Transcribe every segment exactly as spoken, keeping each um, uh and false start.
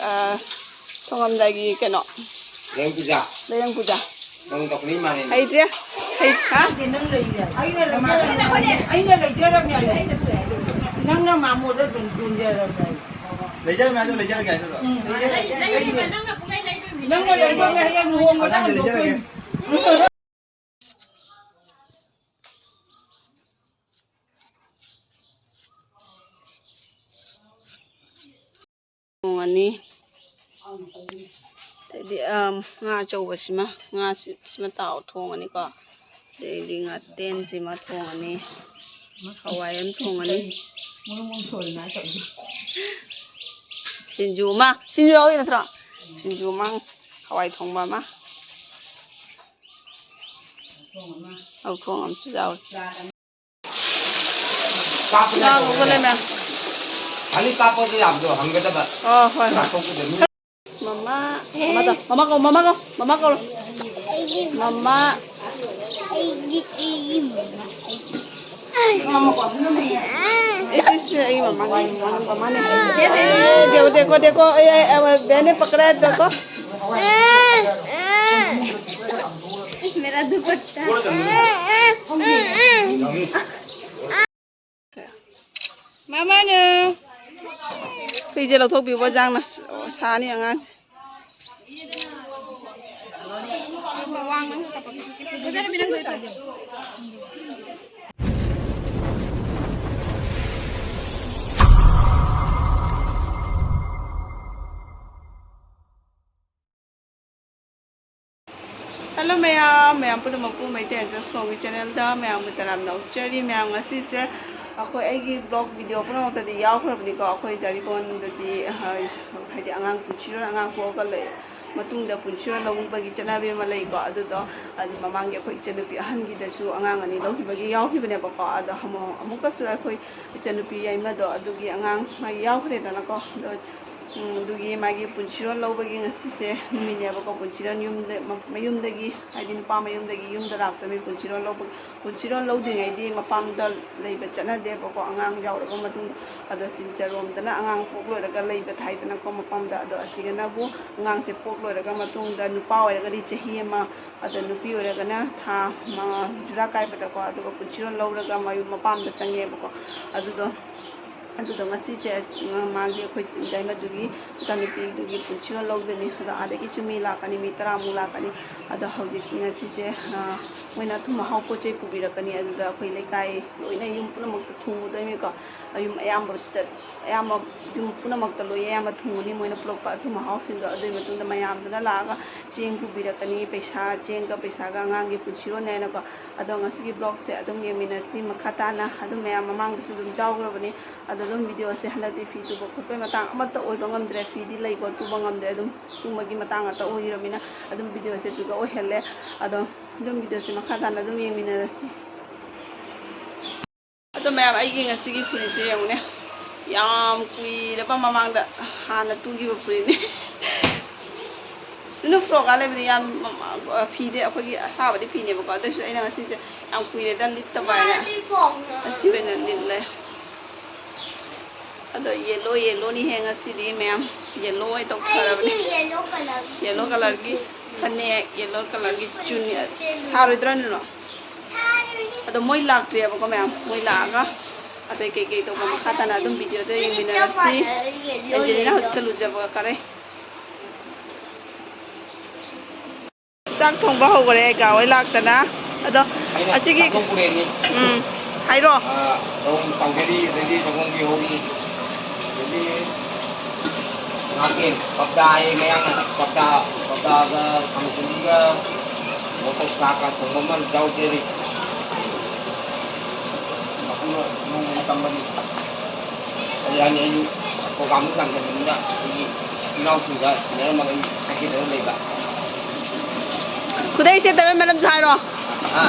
ꯑ, ꯊꯣꯡꯉꯝꯗꯥꯏꯒꯤ ꯀꯩꯅꯣ? ꯂꯩꯔꯪ ꯄꯨꯖꯥ꯫ ꯂꯩꯔꯪ ꯄꯨꯖꯥ꯫ ꯅꯪ ꯇꯧꯈꯠꯂꯛꯏ ꯃꯥꯜꯂꯦꯅꯦ꯫ ꯍꯩꯇ꯭ꯔꯦ꯫ ꯍꯩ-, ꯍꯥ? ꯅꯪ ꯂꯩꯔꯦ꯫ ꯑꯩꯅ ꯂꯩꯖꯔꯝꯃꯦ꯫ ꯑꯩꯅ ꯂꯩꯖꯔꯝꯃꯦ꯫ ꯅꯪꯅ ꯃꯥꯃꯣꯗ ꯗꯣꯟ-, ꯗꯣꯟꯖꯔꯝꯃꯦ꯫ ꯂꯩꯖꯔꯝꯃꯦ ꯍꯥꯏꯗꯣ ꯂꯩꯖꯔꯒꯦ ꯍꯥꯏꯗꯣ꯫ ꯎꯝ, ꯂꯩꯖꯔꯒꯦ꯫ ꯅꯪꯅ ꯂꯩꯕ ꯍꯌꯦꯡ ꯂꯨꯍꯣꯡꯕꯗ ꯑꯉꯥꯡꯁꯦ ꯂꯩꯖꯔꯒꯦ꯫ ꯍꯟꯗꯣꯛꯇꯣꯏꯅꯤ꯫ ꯊꯣꯡꯉꯅꯤ꯫ ꯑꯗꯩꯗꯤ, ꯑꯝ, ꯉꯥ ꯑꯆꯧꯕꯁꯤꯃ, ꯉꯥꯁꯤ, ꯁꯤꯃ ꯇꯥꯎ ꯊꯣꯡꯉꯅꯤꯀꯣ꯫ ꯑꯗꯩꯗꯤ ꯉꯥꯇꯦꯟꯁꯤꯃ ꯊꯣꯡꯉꯅꯤ꯫ ꯍꯋꯥꯏ ꯑꯃ ꯊꯣꯡꯉꯅꯤ꯫ ꯁꯤꯡꯖꯨ ꯑꯃ, ꯁꯤꯡꯖꯨ ꯌꯥꯎꯔꯤ ꯅꯠꯇ꯭ꯔꯣ? ꯁꯤꯡꯖꯨ ꯑꯃ, ꯍꯋꯥꯏ ꯊꯣꯡꯕ ꯑꯃ꯫ ꯂꯧꯊꯣꯡ ꯑꯃꯁꯨ ꯌꯥꯎꯔꯤ꯫ ꯀꯥꯞꯄꯅ ꯉꯥ ꯉꯧꯕ ꯂꯩꯃꯦ꯫ ꯑꯅꯤ ꯀꯥꯞꯄꯗꯤ ꯌꯥꯕꯗꯣ ꯍꯪꯒꯗꯕ꯫ ꯑꯣ, ꯍꯣꯏ, ꯍꯣꯏ꯫ ꯆꯥꯊꯣꯛꯄꯗ ꯃꯤ ꯃꯃꯥ, ꯃꯃꯥ ꯀꯧ, ꯃꯃꯥ ꯀꯧ, ꯃꯃꯥ ꯀꯧ, ꯃꯃꯥ ꯀꯧ꯫ ꯃꯃꯥ꯫ ꯑꯩꯒꯤ, ꯑꯩꯒꯤ ꯃꯃꯥ꯫ ꯏꯁ, ꯏꯁ, ꯑꯩꯒꯤ ꯃꯃꯥꯅꯦ, ꯃꯃꯥꯅꯦ, ꯃꯃꯥꯅꯦ꯫ ꯑꯦ, ꯗꯦꯀꯣ, ꯗꯦꯀꯣ, ꯗꯦꯀꯣ, ꯑꯦ, ꯑꯦ, ꯑꯦ, ꯕꯦꯟꯅꯦ ꯄꯀꯔꯥ ꯗꯦꯀꯣ꯫ मेरा दुपट्टा। ꯃꯃꯥꯅ ꯐꯤꯁꯦ ꯂꯧꯊꯣꯛꯄꯤꯌꯨ, ꯕꯖꯥꯔꯅ ꯁꯥꯅꯤ ꯑꯉꯥꯡꯁꯦ꯫ ꯍꯜꯂꯣ ꯃꯌꯥꯝ, ꯃꯌꯥꯝ ꯄꯨꯝꯅꯃꯛꯄꯨ ꯃꯩꯇꯩ ꯑꯦꯟꯖꯦꯜꯁ ꯀꯧꯕꯤ ꯆꯦꯅꯦꯜꯗ ꯃꯌꯥꯝꯕꯨ ꯇꯔꯥꯝꯅ ꯑꯣꯛꯆꯔꯤ꯫ ꯃꯌꯥꯝ ꯉꯁꯤꯁꯦ ꯑꯩꯈꯣꯏ ꯑꯩꯒꯤ ꯕ꯭ꯂꯣꯒ ꯚꯤꯗꯤꯑꯣ ꯄꯨꯝꯅꯃꯛꯇꯗꯤ ꯌꯥꯎꯈ꯭ꯔꯕꯅꯤꯀꯣ꯫ ꯑꯩꯈꯣꯏ ꯖꯥꯔꯤꯕꯣꯟꯗꯗꯤ, ꯑ, ꯍꯥꯏꯗꯤ ꯑꯉꯥꯡ ꯄꯨꯟꯁꯤꯔꯣꯟ, ꯑꯉꯥꯡ ꯄꯣꯛꯑꯒ ꯂꯩ ꯃꯇꯨꯡꯗ ꯄꯨꯟꯁꯤꯔꯣꯟ ꯂꯧꯕꯒꯤ ꯆꯠꯅꯕꯤ ꯑꯃ ꯂꯩꯀꯣ꯫ ꯑꯗꯨꯗꯣ ꯑꯗꯨ ꯃꯃꯥꯡꯒꯤ ꯑꯩꯈꯣꯏ ꯏꯆꯟꯅꯨꯄꯤ ꯑꯍꯟꯒꯤꯗꯁꯨ ꯑꯉꯥꯡ ꯑꯅꯤ ꯂꯧꯈꯤꯕꯒꯤ ꯌꯥꯎꯈꯤꯕꯅꯦꯕꯀꯣ꯫ ꯑꯗꯣ ꯑꯃꯨꯛ, ꯑꯃꯨꯛꯀꯁꯨ ꯑꯩꯈꯣꯏ ꯏꯆꯟꯅꯨꯄꯤ ꯌꯥꯏꯃꯗꯣ ꯑꯗꯨꯒꯤ ꯑꯉꯥꯡ ꯃꯥꯒꯤ ꯌꯥꯎꯈ꯭ꯔꯦꯗꯅꯀꯣ꯫ ꯑꯗꯣ ꯎꯝ, ꯑꯗꯨꯒꯤ ꯃꯥꯒꯤ ꯄꯨꯟꯁꯤꯔꯣꯟ ꯂꯧꯕꯒꯤ ꯉꯁꯤꯁꯦ ꯅꯨꯃꯤꯠꯅꯦꯕꯀꯣ꯫ ꯄꯨꯟꯁꯤꯔꯣꯟ ꯌꯨꯝꯗ, ꯃ-, ꯃꯌꯨꯝꯗꯒꯤ, ꯍꯥꯏꯗꯤ ꯅꯨꯄꯥ ꯃꯌꯨꯝꯗꯒꯤ ꯌꯨꯝꯗ ꯂꯥꯛꯇꯣꯏꯅꯤ꯫ ꯄꯨꯟꯁꯤꯔꯣꯟ ꯂꯧꯕ, ꯄꯨꯟꯁꯤꯔꯣꯟ ꯂꯧꯗ꯭ꯔꯤꯉꯩꯗꯤ ꯃꯄꯥꯝꯗ ꯂꯩꯕ ꯆꯠꯅꯗꯦꯕꯀꯣ, ꯑꯉꯥꯡ ꯌꯥꯎꯔꯕ ꯃꯇꯨꯡꯗ꯫ ꯑꯗꯣ ꯁꯤꯟꯆꯔꯣꯝꯗꯅ ꯑꯉꯥꯡ ꯄꯣꯛ ꯂꯣꯏꯔꯒ ꯂꯩꯕ ꯊꯥꯏꯗꯅꯀꯣ ꯃꯄꯥꯝꯗ꯫ ꯑꯗꯣ ꯑꯁꯤꯒꯅꯕꯨ ꯑꯉꯥꯡꯁꯦ ꯄꯣꯛ ꯂꯣꯏꯔꯒ ꯃꯇꯨꯡꯗ, ꯅꯨꯄꯥ ꯑꯣꯏꯔꯒꯗꯤ ꯆꯍꯤ ꯑꯃ, ꯑꯗꯣ ꯅꯨꯄꯤ ꯑꯣꯏꯔꯒꯅ ꯊꯥ ꯃ-, ꯖꯨꯔꯥ ꯀꯥꯏꯕꯗꯀꯣ, ꯑꯗꯨꯒ ꯄꯨꯟꯁꯤꯔꯣꯟ ꯂꯧꯔꯒ ꯃꯌꯨꯝ ꯃꯄꯥꯝꯗ ꯆꯪꯉꯦꯕꯀꯣ꯫ ꯑꯗꯨꯗꯣ, ꯑꯗꯨꯗꯣ ꯉꯁꯤꯁꯦ, ꯑ, ꯃꯥꯒꯤ ꯑꯩꯈꯣꯏ ꯌꯥꯏꯃꯗꯨꯒꯤ ꯃꯆꯥꯅꯨꯄꯤꯗꯨꯒꯤ ꯄꯨꯟꯁꯤꯔꯣꯟ ꯂꯧꯗꯣꯏꯅꯤ꯫ ꯑꯗꯣ ꯑꯥꯗꯒꯤꯁꯨ ꯃꯤ ꯂꯥꯛꯀꯅꯤ, ꯃꯤ ꯇꯔꯥꯃꯨꯛ ꯂꯥꯛꯀꯅꯤ꯫ ꯑꯗꯣ ꯍꯧꯖꯤꯛ ꯉꯁꯤꯁꯦ, ꯑ, ꯃꯣꯏꯅ ꯑꯊꯨꯝ ꯑꯍꯥꯎ ꯄꯣꯠ ꯆꯩ ꯄꯨꯕꯤꯔꯛꯀꯅꯤ꯫ ꯑꯗꯨꯗ ꯑꯩꯈꯣꯏ ꯂꯩꯀꯥꯏ ꯂꯣꯏꯅ, ꯌꯨꯝ ꯄꯨꯝꯅꯃꯛꯇ ꯊꯨꯡꯉꯨꯗꯣꯏꯅꯤꯀꯣ꯫ ꯌꯨꯝ ꯑꯌꯥꯝꯕ ꯆꯠ-, ꯑꯌꯥꯝꯕ ꯌꯨꯝ ꯄꯨꯝꯅꯃꯛꯇ ꯂꯣꯏ ꯑꯌꯥꯝꯕ ꯊꯨꯡꯉꯅꯤ ꯃꯣꯏꯅ ꯄꯨꯔꯛꯄ ꯑꯊꯨꯝ ꯑꯍꯥꯎꯁꯤꯡꯗꯣ꯫ ꯑꯗꯨꯒꯤ ꯃꯇꯨꯡꯗ ꯃꯌꯥꯝꯗꯨꯅ ꯂꯥꯛꯑꯒ ꯆꯦꯡ ꯄꯨꯕꯤꯔꯛꯀꯅꯤ, ꯄꯩꯁꯥ, ꯆꯦꯡꯒ ꯄꯩꯁꯥꯒ ꯑꯉꯥꯡꯒꯤ ꯄꯨꯟꯁꯤꯔꯣꯟꯅꯦꯅꯀꯣ꯫ ꯑꯗꯣ ꯉꯁꯤꯒꯤ vlogꯁꯦ ꯑꯗꯨꯝ ꯌꯦꯡꯃꯤꯟꯅꯁꯤ꯫ ꯃꯈꯥ ꯇꯥꯅ ꯑꯗꯨꯝ ꯃꯌꯥꯝ ꯃꯃꯥꯡꯗꯁꯨ ꯑꯗꯨꯝ ꯌꯥꯎꯈ꯭ꯔꯕꯅꯤ꯫ ꯑꯗꯣ ꯑꯗꯨꯝ videoꯁꯦ ꯍꯟꯗꯛꯇꯤ ꯐꯤ ꯇꯨꯕ ꯈꯣꯠꯄꯩ ꯃꯇꯥꯡ ꯑꯃꯠꯇ ꯑꯣꯏꯕ ꯉꯝꯗ꯭ꯔꯦ꯫ ꯐꯤꯗꯤ ꯂꯩꯀꯣ, ꯇꯨꯕ ꯉꯝꯗ꯭ꯔꯦ꯫ ꯑꯗꯨꯝ ꯁꯨꯝꯕꯒꯤ ꯃꯇꯥꯡ ꯉꯥꯛꯇ ꯑꯣꯏꯔꯃꯤꯅ ꯑꯗꯨꯝ videoꯁꯦ ꯑꯗꯨꯒ ꯑꯣꯏꯍꯜꯂꯦ꯫ ꯑꯗꯣ ꯑꯗꯨꯝ videoꯁꯦ ꯃꯈꯥ ꯇꯥꯅ ꯑꯗꯨꯝ ꯌꯦꯡꯃꯤꯟꯅꯔꯁꯤ꯫ ꯑꯗꯣ ꯃꯌꯥꯝ, ꯑꯩꯒꯤ ꯉꯁꯤꯒꯤ ꯐꯨꯔꯤꯠꯁꯦ ꯌꯦꯡꯉꯨꯅꯦ, ꯌꯥꯝ ꯀꯨꯏꯔꯕ ꯃꯃꯥꯡꯗ ꯍꯥꯟꯅ ꯇꯨꯈꯤꯕ ꯐꯨꯔꯤꯠꯅꯤ꯫ ꯅꯨꯅꯨ frockꯀ ꯂꯩꯕꯅꯤ ꯌꯥꯝ, ꯐꯤꯗꯤ ꯑꯩꯈꯣꯏꯒꯤ ꯑꯁꯥꯕꯗꯤ ꯐꯤꯅꯦꯕꯀꯣ, ꯑꯗꯨꯏꯁꯨ ꯑꯩꯅ ꯉꯁꯤꯁꯦ ꯌꯥꯝ ꯀꯨꯏꯔꯦꯗ ꯂꯤꯠꯇꯕ ꯍꯥꯏꯅ ꯉꯁꯤ ꯑꯣꯏꯅ ꯂꯤꯠꯂꯦ꯫ ꯑꯗꯣ yellow, yellowꯅꯤ ꯍꯦ ꯉꯁꯤꯗꯤ ꯃꯌꯥꯝ, yellow ꯑꯣꯏꯅ ꯇꯧꯊꯔꯕꯅꯤ꯫ ꯑꯩꯁꯨ yellow colour, yellow colourꯒꯤ ꯐꯅꯦꯛ, yellow colourꯒꯤ ꯆꯨꯅꯤ꯫ ꯁꯥꯔꯣꯏꯗ꯭ꯔꯣ ꯅꯨꯅꯨ? ꯑꯗꯣ ꯃꯣꯏ ꯂꯥꯛꯇ꯭ꯔꯤꯑꯕꯀꯣ ꯃꯌꯥꯝ, ꯃꯣꯏ ꯂꯥꯛꯑꯒ ꯑꯇꯩ ꯀꯩꯀꯩ ꯇꯧꯕ ꯃꯈꯥ ꯇꯥꯅ ꯑꯗꯨꯝ videoꯗ ꯌꯦꯡꯃꯤꯟꯅꯔꯁꯤ꯫ ꯑꯦꯟꯖꯦꯂꯤꯅꯥ ꯍꯧꯖꯤꯛꯇ ꯂꯨꯖꯕꯒ ꯀꯥꯔꯦ꯫ ꯆꯥꯛ ꯊꯣꯡꯕ ꯍꯧꯈꯔꯦ ꯀꯥ ꯍꯣꯏ ꯂꯥꯛꯇꯅ꯫ ꯑꯗꯣ ꯑꯩꯅ ꯑꯁꯤꯒꯤ ꯆꯥꯛꯊꯣꯛ ꯄꯨꯔꯛꯏꯅꯤ꯫ ꯎꯝ, ꯍꯥꯏꯔꯣ꯫ ꯑꯥ, ꯔꯧ ꯇꯥꯎꯖꯔꯤ, ꯑꯗꯩꯗꯤ ꯁꯪꯒꯣꯝꯒꯤ ꯍꯧꯔꯤ, ꯑꯗꯩꯗꯤ ꯉꯥꯇꯦꯟ, ꯄꯞꯇꯥ ꯍꯥꯏꯌꯦ ꯃꯌꯥꯡꯅ, ꯄꯞꯇꯥ, ꯄꯞꯇꯥꯒ ꯈꯥꯃꯦꯟꯁꯤꯟꯕꯤꯒ ꯃꯣꯔꯣꯛ ꯁꯥꯛꯀ ꯊꯣꯡꯕ ꯑꯃ ꯌꯥꯎꯖꯔꯤ꯫ ꯃꯄꯨꯅ ꯅꯣꯡꯃ ꯇꯝꯕꯅꯤ꯫ ꯑꯗꯨ ꯍꯥꯏꯅꯤ ꯑꯩꯁꯨ program ꯗꯨ ꯂꯥꯛꯆꯕꯅꯤꯅ ꯑꯩꯒꯤ ꯏꯅꯥꯎꯁꯤꯡꯗ ꯁꯤꯟꯅꯔꯝꯃꯒ ꯑꯩ ꯍꯥꯏꯖꯗꯅ ꯂꯩꯕ꯫ ꯈꯨꯗꯩ ꯁꯦꯠꯇꯕꯩ ꯃꯔꯝꯁꯨ ꯍꯥꯏꯔꯣ꯫ ꯍꯥ?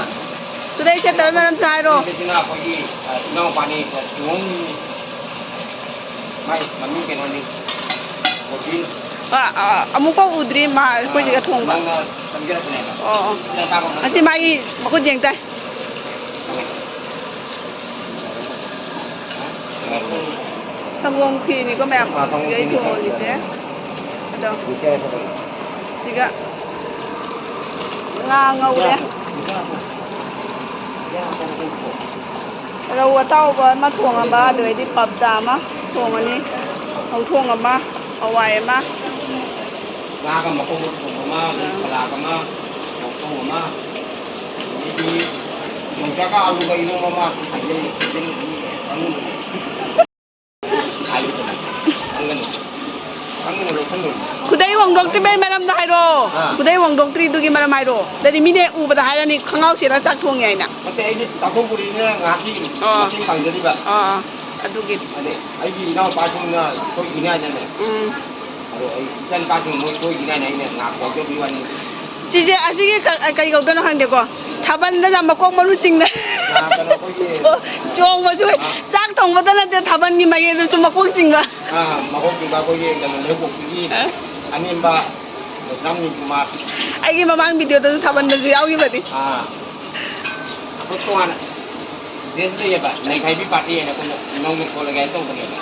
ꯈꯨꯗꯩ ꯁꯦꯠꯇꯕꯩ ꯃꯔꯝꯁꯨ ꯍꯥꯏꯔꯣ꯫ ꯁꯤꯅ ꯑꯩꯈꯣꯏꯒꯤ, ꯑ, ꯏꯅꯥꯎꯄꯥꯅꯤ, ꯂꯨꯍꯣꯡꯉꯤꯅꯤ꯫ ꯃꯥꯏ ꯃꯃꯤꯡ ꯀꯩꯅꯣꯅꯤ꯫ ꯑ, ꯑ, ꯑꯃꯨꯛꯐꯥꯎ ꯎꯗ꯭ꯔꯤ ꯃꯥ ꯑꯩꯈꯣꯏ ꯁꯤꯒ ꯊꯣꯡꯕ꯫ ꯅꯪꯅ ꯆꯪꯖꯔꯛꯄꯅꯦꯕ꯫ ꯑꯣ, ꯑꯣ꯫ ꯁꯤꯅ ꯇꯥꯛꯄ ꯑꯃ ꯑꯁꯤ ꯃꯥꯒꯤ ꯃꯈꯨꯠ ꯌꯦꯡ ꯇꯥꯏ꯫ ꯁꯪꯒꯣꯝ ꯈꯤꯔꯅꯤꯀꯣ ꯃꯌꯥꯝ꯫ ꯑꯥ, ꯁꯪꯒꯣꯝ ꯁꯤꯒ ꯑꯩ ꯈꯤꯔꯅꯤ꯫ ꯊꯣꯡꯍꯜꯂꯤꯁꯦ꯫ ꯑꯗꯣ ꯁꯤꯒ ꯉꯥ ꯉꯧꯔꯦ꯫ ꯔꯧ ꯑꯇꯥꯎꯕ ꯑꯃ ꯊꯣꯡꯉꯕ, ꯑꯗꯨꯗꯩꯗꯤ ꯄꯞꯇꯥ ꯑꯃ ꯊꯣꯡꯉꯅꯤ, ꯉꯧꯊꯣꯡ ꯑꯃ, ꯍꯋꯥꯏ ꯑꯃ꯫ ꯉꯥꯒ ꯃꯀꯣꯛ ꯊꯣꯡꯕ ꯑꯃ, ꯑꯗꯩ ꯁꯂꯥꯗ ꯑꯃ, ꯉꯧꯊꯣꯡ ꯑꯃ, ꯑꯗꯩꯗꯤ ꯌꯣꯡꯆꯥꯛꯀ ꯑꯂꯨꯒ ꯏꯔꯣꯝꯕ ꯑꯃ, ꯍꯥꯏꯖꯤꯜꯂꯤ, ꯍꯥꯏꯖꯤꯜꯂꯤ, ꯈꯪꯉꯨꯕꯅꯦ꯫ ꯈꯨꯗꯩ ꯍꯣꯡꯗꯣꯛꯇ꯭ꯔꯤꯕꯩ ꯃꯔꯝꯗꯣ ꯍꯥꯏꯔꯛꯑꯣ꯫ ꯍꯥ? ꯈꯨꯗꯩ ꯍꯣꯡꯗꯣꯛꯇ꯭ꯔꯤꯗꯨꯒꯤ ꯃꯔꯝ ꯍꯥꯏꯔꯛꯑꯣ꯫ ꯑꯗꯨꯗꯤ ꯃꯤꯅ ꯎꯕꯗ ꯍꯥꯏꯔꯅꯤ, ꯈꯪꯉꯥꯎ ꯁꯦꯠꯂ ꯆꯥꯛ ꯊꯣꯡꯉꯦ ꯍꯥꯏꯅ꯫ ꯅꯠꯇꯦ, ꯑꯩꯗꯤ ꯆꯥꯛꯊꯣꯛꯄꯗꯨꯅ ꯉꯥꯏꯍꯥꯛꯀꯤ ꯑꯥ꯫ ꯃꯇꯦꯡ ꯄꯥꯡꯖꯔꯤꯕ꯫ ꯑꯥ, ꯑꯥ꯫ ꯑꯗꯨꯒꯤ꯫ ꯑꯗꯩ ꯑꯩꯒꯤ ꯏꯅꯥꯎꯄꯥꯁꯤꯡꯅ ꯁꯣꯏꯈꯤꯅꯤ ꯍꯥꯏꯅꯅꯦ꯫ ꯎꯝ꯫ ꯑꯗꯣ ꯑꯩ ꯏꯆꯥꯅꯨꯄꯥꯁꯤꯡ ꯃꯣꯏ ꯁꯣꯏꯈꯤꯅꯤ ꯍꯥꯏꯅ ꯑꯩꯅ ꯉꯥꯏꯍꯥꯛ ꯐꯥꯎꯖꯕꯒꯤ ꯋꯥꯅꯤ꯫ ꯁꯤꯁꯦ ꯑꯁꯤꯒꯤ ꯀ-, ꯀꯩ ꯀꯧꯗꯣꯏꯅꯣ ꯈꯪꯗꯦꯀꯣ꯫ ꯊꯥꯕꯜꯗꯅ ꯃꯀꯣꯛ ꯃꯔꯨ ꯆꯤꯡꯅ ꯑꯥ, ꯀꯩꯅꯣ ꯑꯩꯈꯣꯏꯒꯤ ꯆꯣ-, ꯆꯣꯡꯕꯁꯨ ꯍꯩ꯫ ꯑꯥ꯫ ꯆꯥꯛ ꯊꯣꯡꯕꯗ ꯅꯠꯇꯦ, ꯊꯥꯕꯜꯒꯤ ꯃꯌꯦꯛꯗꯁꯨ ꯃꯀꯣꯛ ꯆꯤꯡꯕ꯫ ꯑꯥ, ꯃꯀꯣꯛ ꯆꯤꯡꯕ ꯑꯩꯈꯣꯏꯒꯤ ꯀꯩꯅꯣ, ꯂꯩꯔꯧꯄꯣꯛꯄꯤꯒꯤ ꯑ? ꯑꯅꯦꯝꯕ ꯔꯥꯝꯅꯤ ꯀꯨꯃꯥꯔ꯫ ꯑꯩꯒꯤ ꯃꯃꯥꯡ ꯚꯤꯗꯤꯑꯣꯗꯁꯨ ꯊꯥꯕꯜꯗꯁꯨ ꯌꯥꯎꯈꯤꯕꯅꯤ꯫ ꯑꯥ꯫ ꯑꯩꯈꯣꯏ ꯇꯣꯉꯥꯟꯅ ꯗ꯭ꯔꯦꯁ ꯂꯩꯌꯦꯕ, ꯅꯩꯈꯥꯏꯕꯤ ꯄꯥꯔꯇꯤ ꯍꯥꯏꯅ ꯑꯩꯈꯣꯏꯅ ꯅꯧꯅ ꯊꯣꯛꯂꯒꯦ ꯍꯥꯏꯅ ꯇꯧꯕꯅꯦꯕ꯫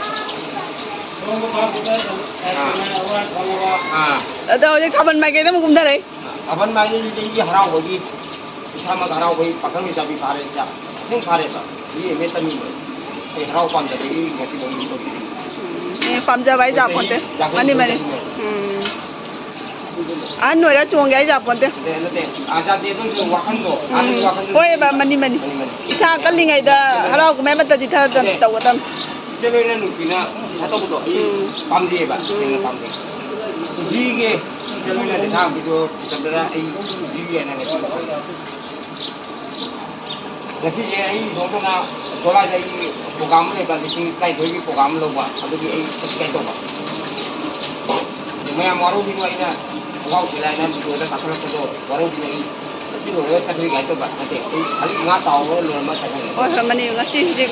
ꯑꯥ꯫ ꯑꯥ꯫ ꯑꯗꯣ ꯍꯧꯖꯤꯛ ꯊꯥꯕꯜ ꯃꯥꯏꯀꯩꯗ ꯑꯃꯨꯛ ꯀꯨꯝꯊꯔꯛꯏ꯫ ꯊꯥꯕꯜ ꯃꯥꯏꯀꯩꯁꯤꯗꯤ ꯑꯩꯒꯤ ꯍꯔꯥꯎꯕꯒꯤ, ꯏꯁꯥꯃꯛ ꯍꯔꯥꯎꯕꯒꯤ ꯄꯥꯈꯪ ꯂꯩꯁꯥꯕꯤ ꯐꯥꯔꯦ, ꯏꯆꯥ ꯑꯁꯦꯡ ꯐꯥꯔꯦꯕ꯫ ꯕꯤ ꯑꯦ ꯑꯦꯝ ꯑꯦ ꯇꯝꯃꯤꯕ꯫ ꯑꯩ ꯍꯔꯥꯎ ꯄꯥꯝꯖꯕꯒꯤ ꯉꯁꯤ ꯂꯧꯔꯤꯕ ꯇꯧꯕꯤꯔꯤꯕ꯫ ꯎꯝ, ꯑꯦ, ꯄꯥꯝꯖꯕ ꯍꯥꯏ ꯆꯍꯤ ꯖꯥꯄꯣꯟꯇꯦ꯫ ꯌꯥꯡꯈꯩ ꯃꯥꯅꯤ, ꯃꯥꯅꯤ꯫ ꯍꯨꯝꯗꯣꯏ ꯆꯍꯤ ꯎꯝ꯫ ꯑꯍꯟ ꯑꯣꯏꯔ ꯆꯣꯡꯒꯦ ꯍꯥꯏ ꯖꯥꯄꯣꯟꯇꯦ꯫ ꯅꯠꯇꯦ, ꯅꯠꯇꯦ꯫ ꯑꯥ, ꯖꯥꯇꯤ ꯑꯗꯨꯝ ꯋꯥꯈꯜꯗꯣ, ꯎꯝ꯫ ꯑꯍꯟꯒꯤ ꯋꯥꯈꯜꯗꯣ ꯍꯣꯏꯕ, ꯂꯩꯕ꯫ ꯃꯥꯅꯤ, ꯃꯥꯅꯤ꯫ ꯃꯥꯅꯤ, ꯃꯥꯅꯤ꯫ ꯏꯁꯥ ꯀꯜꯂꯤꯉꯩꯗ ꯍꯔꯥꯎ ꯀꯨꯝꯍꯩ ꯑꯃꯠꯇꯗꯤ ꯈꯔ ꯑꯗꯨꯝ ꯅꯠꯇꯦ꯫ ꯇꯧꯒꯗꯕꯅꯤ꯫ ꯏꯆꯦ ꯂꯣꯏꯅ ꯅꯨꯡꯁꯤꯅ ꯀꯩꯅꯣ ꯇꯧꯕꯗꯣ ꯑꯩ ꯎꯝ꯫ ꯄꯥꯝꯖꯩꯌꯦꯕ, ꯎꯝ꯫ ꯇꯁꯦꯡꯅ ꯄꯥꯝꯖꯩ꯫ ꯀꯨꯝꯁꯤꯒꯤ ꯏꯆꯦ ꯂꯣꯏꯅ ꯂꯩꯁꯥꯕꯤꯗꯣ ꯊꯤꯖꯤꯟꯕꯗ ꯑꯩ ꯀꯨꯝꯁꯤꯒꯤ ꯑꯣꯏꯅ ꯉꯁꯤ ꯉꯁꯤꯁꯦ ꯑꯩ ꯏꯇꯣꯝꯇꯅ ꯁꯣꯂꯥꯏꯗ ꯑꯩꯒꯤ ꯄ꯭ꯔꯣꯒꯥꯝ ꯑꯃ ꯂꯩꯕ, ꯂꯤꯁꯤꯡ ꯇꯔꯥꯅꯤꯊꯣꯏꯒꯤ ꯄ꯭ꯔꯣꯒꯥꯝ ꯑꯃ ꯂꯧꯕ, ꯑꯗꯨꯒꯤ ꯑꯩ ꯆꯠꯀꯦ ꯇꯧꯕ꯫ ꯑꯗꯨ ꯃꯌꯥꯝ ꯋꯥꯔꯧꯕꯤꯅꯨ, ꯑꯩꯅ ꯈꯣꯡꯒ꯭ꯔꯥꯎ ꯁꯦꯠꯂꯦ ꯍꯥꯏꯅ ꯚꯤꯗꯤꯑꯣꯗ ꯀꯥꯈꯠꯂꯛꯄꯗꯣ ꯋꯥꯔꯧꯕꯤꯅꯨ, ꯑꯩ ꯉꯁꯤ ꯂꯣꯏꯔꯒ ꯆꯠꯈ꯭ꯔꯒꯦ ꯍꯥꯏ ꯇꯧꯕ ꯅꯠꯇꯦ, ꯑꯩ ꯍꯧꯖꯤꯛ ꯉꯥ ꯇꯥꯎꯕ ꯂꯣꯏꯔꯝꯃ ꯆꯠꯈ꯭ꯔꯒꯦ꯫ ꯍꯣꯏ, ꯍꯣꯏ, ꯃꯅꯤ, ꯉꯁꯤ ꯍꯧꯖꯤꯛ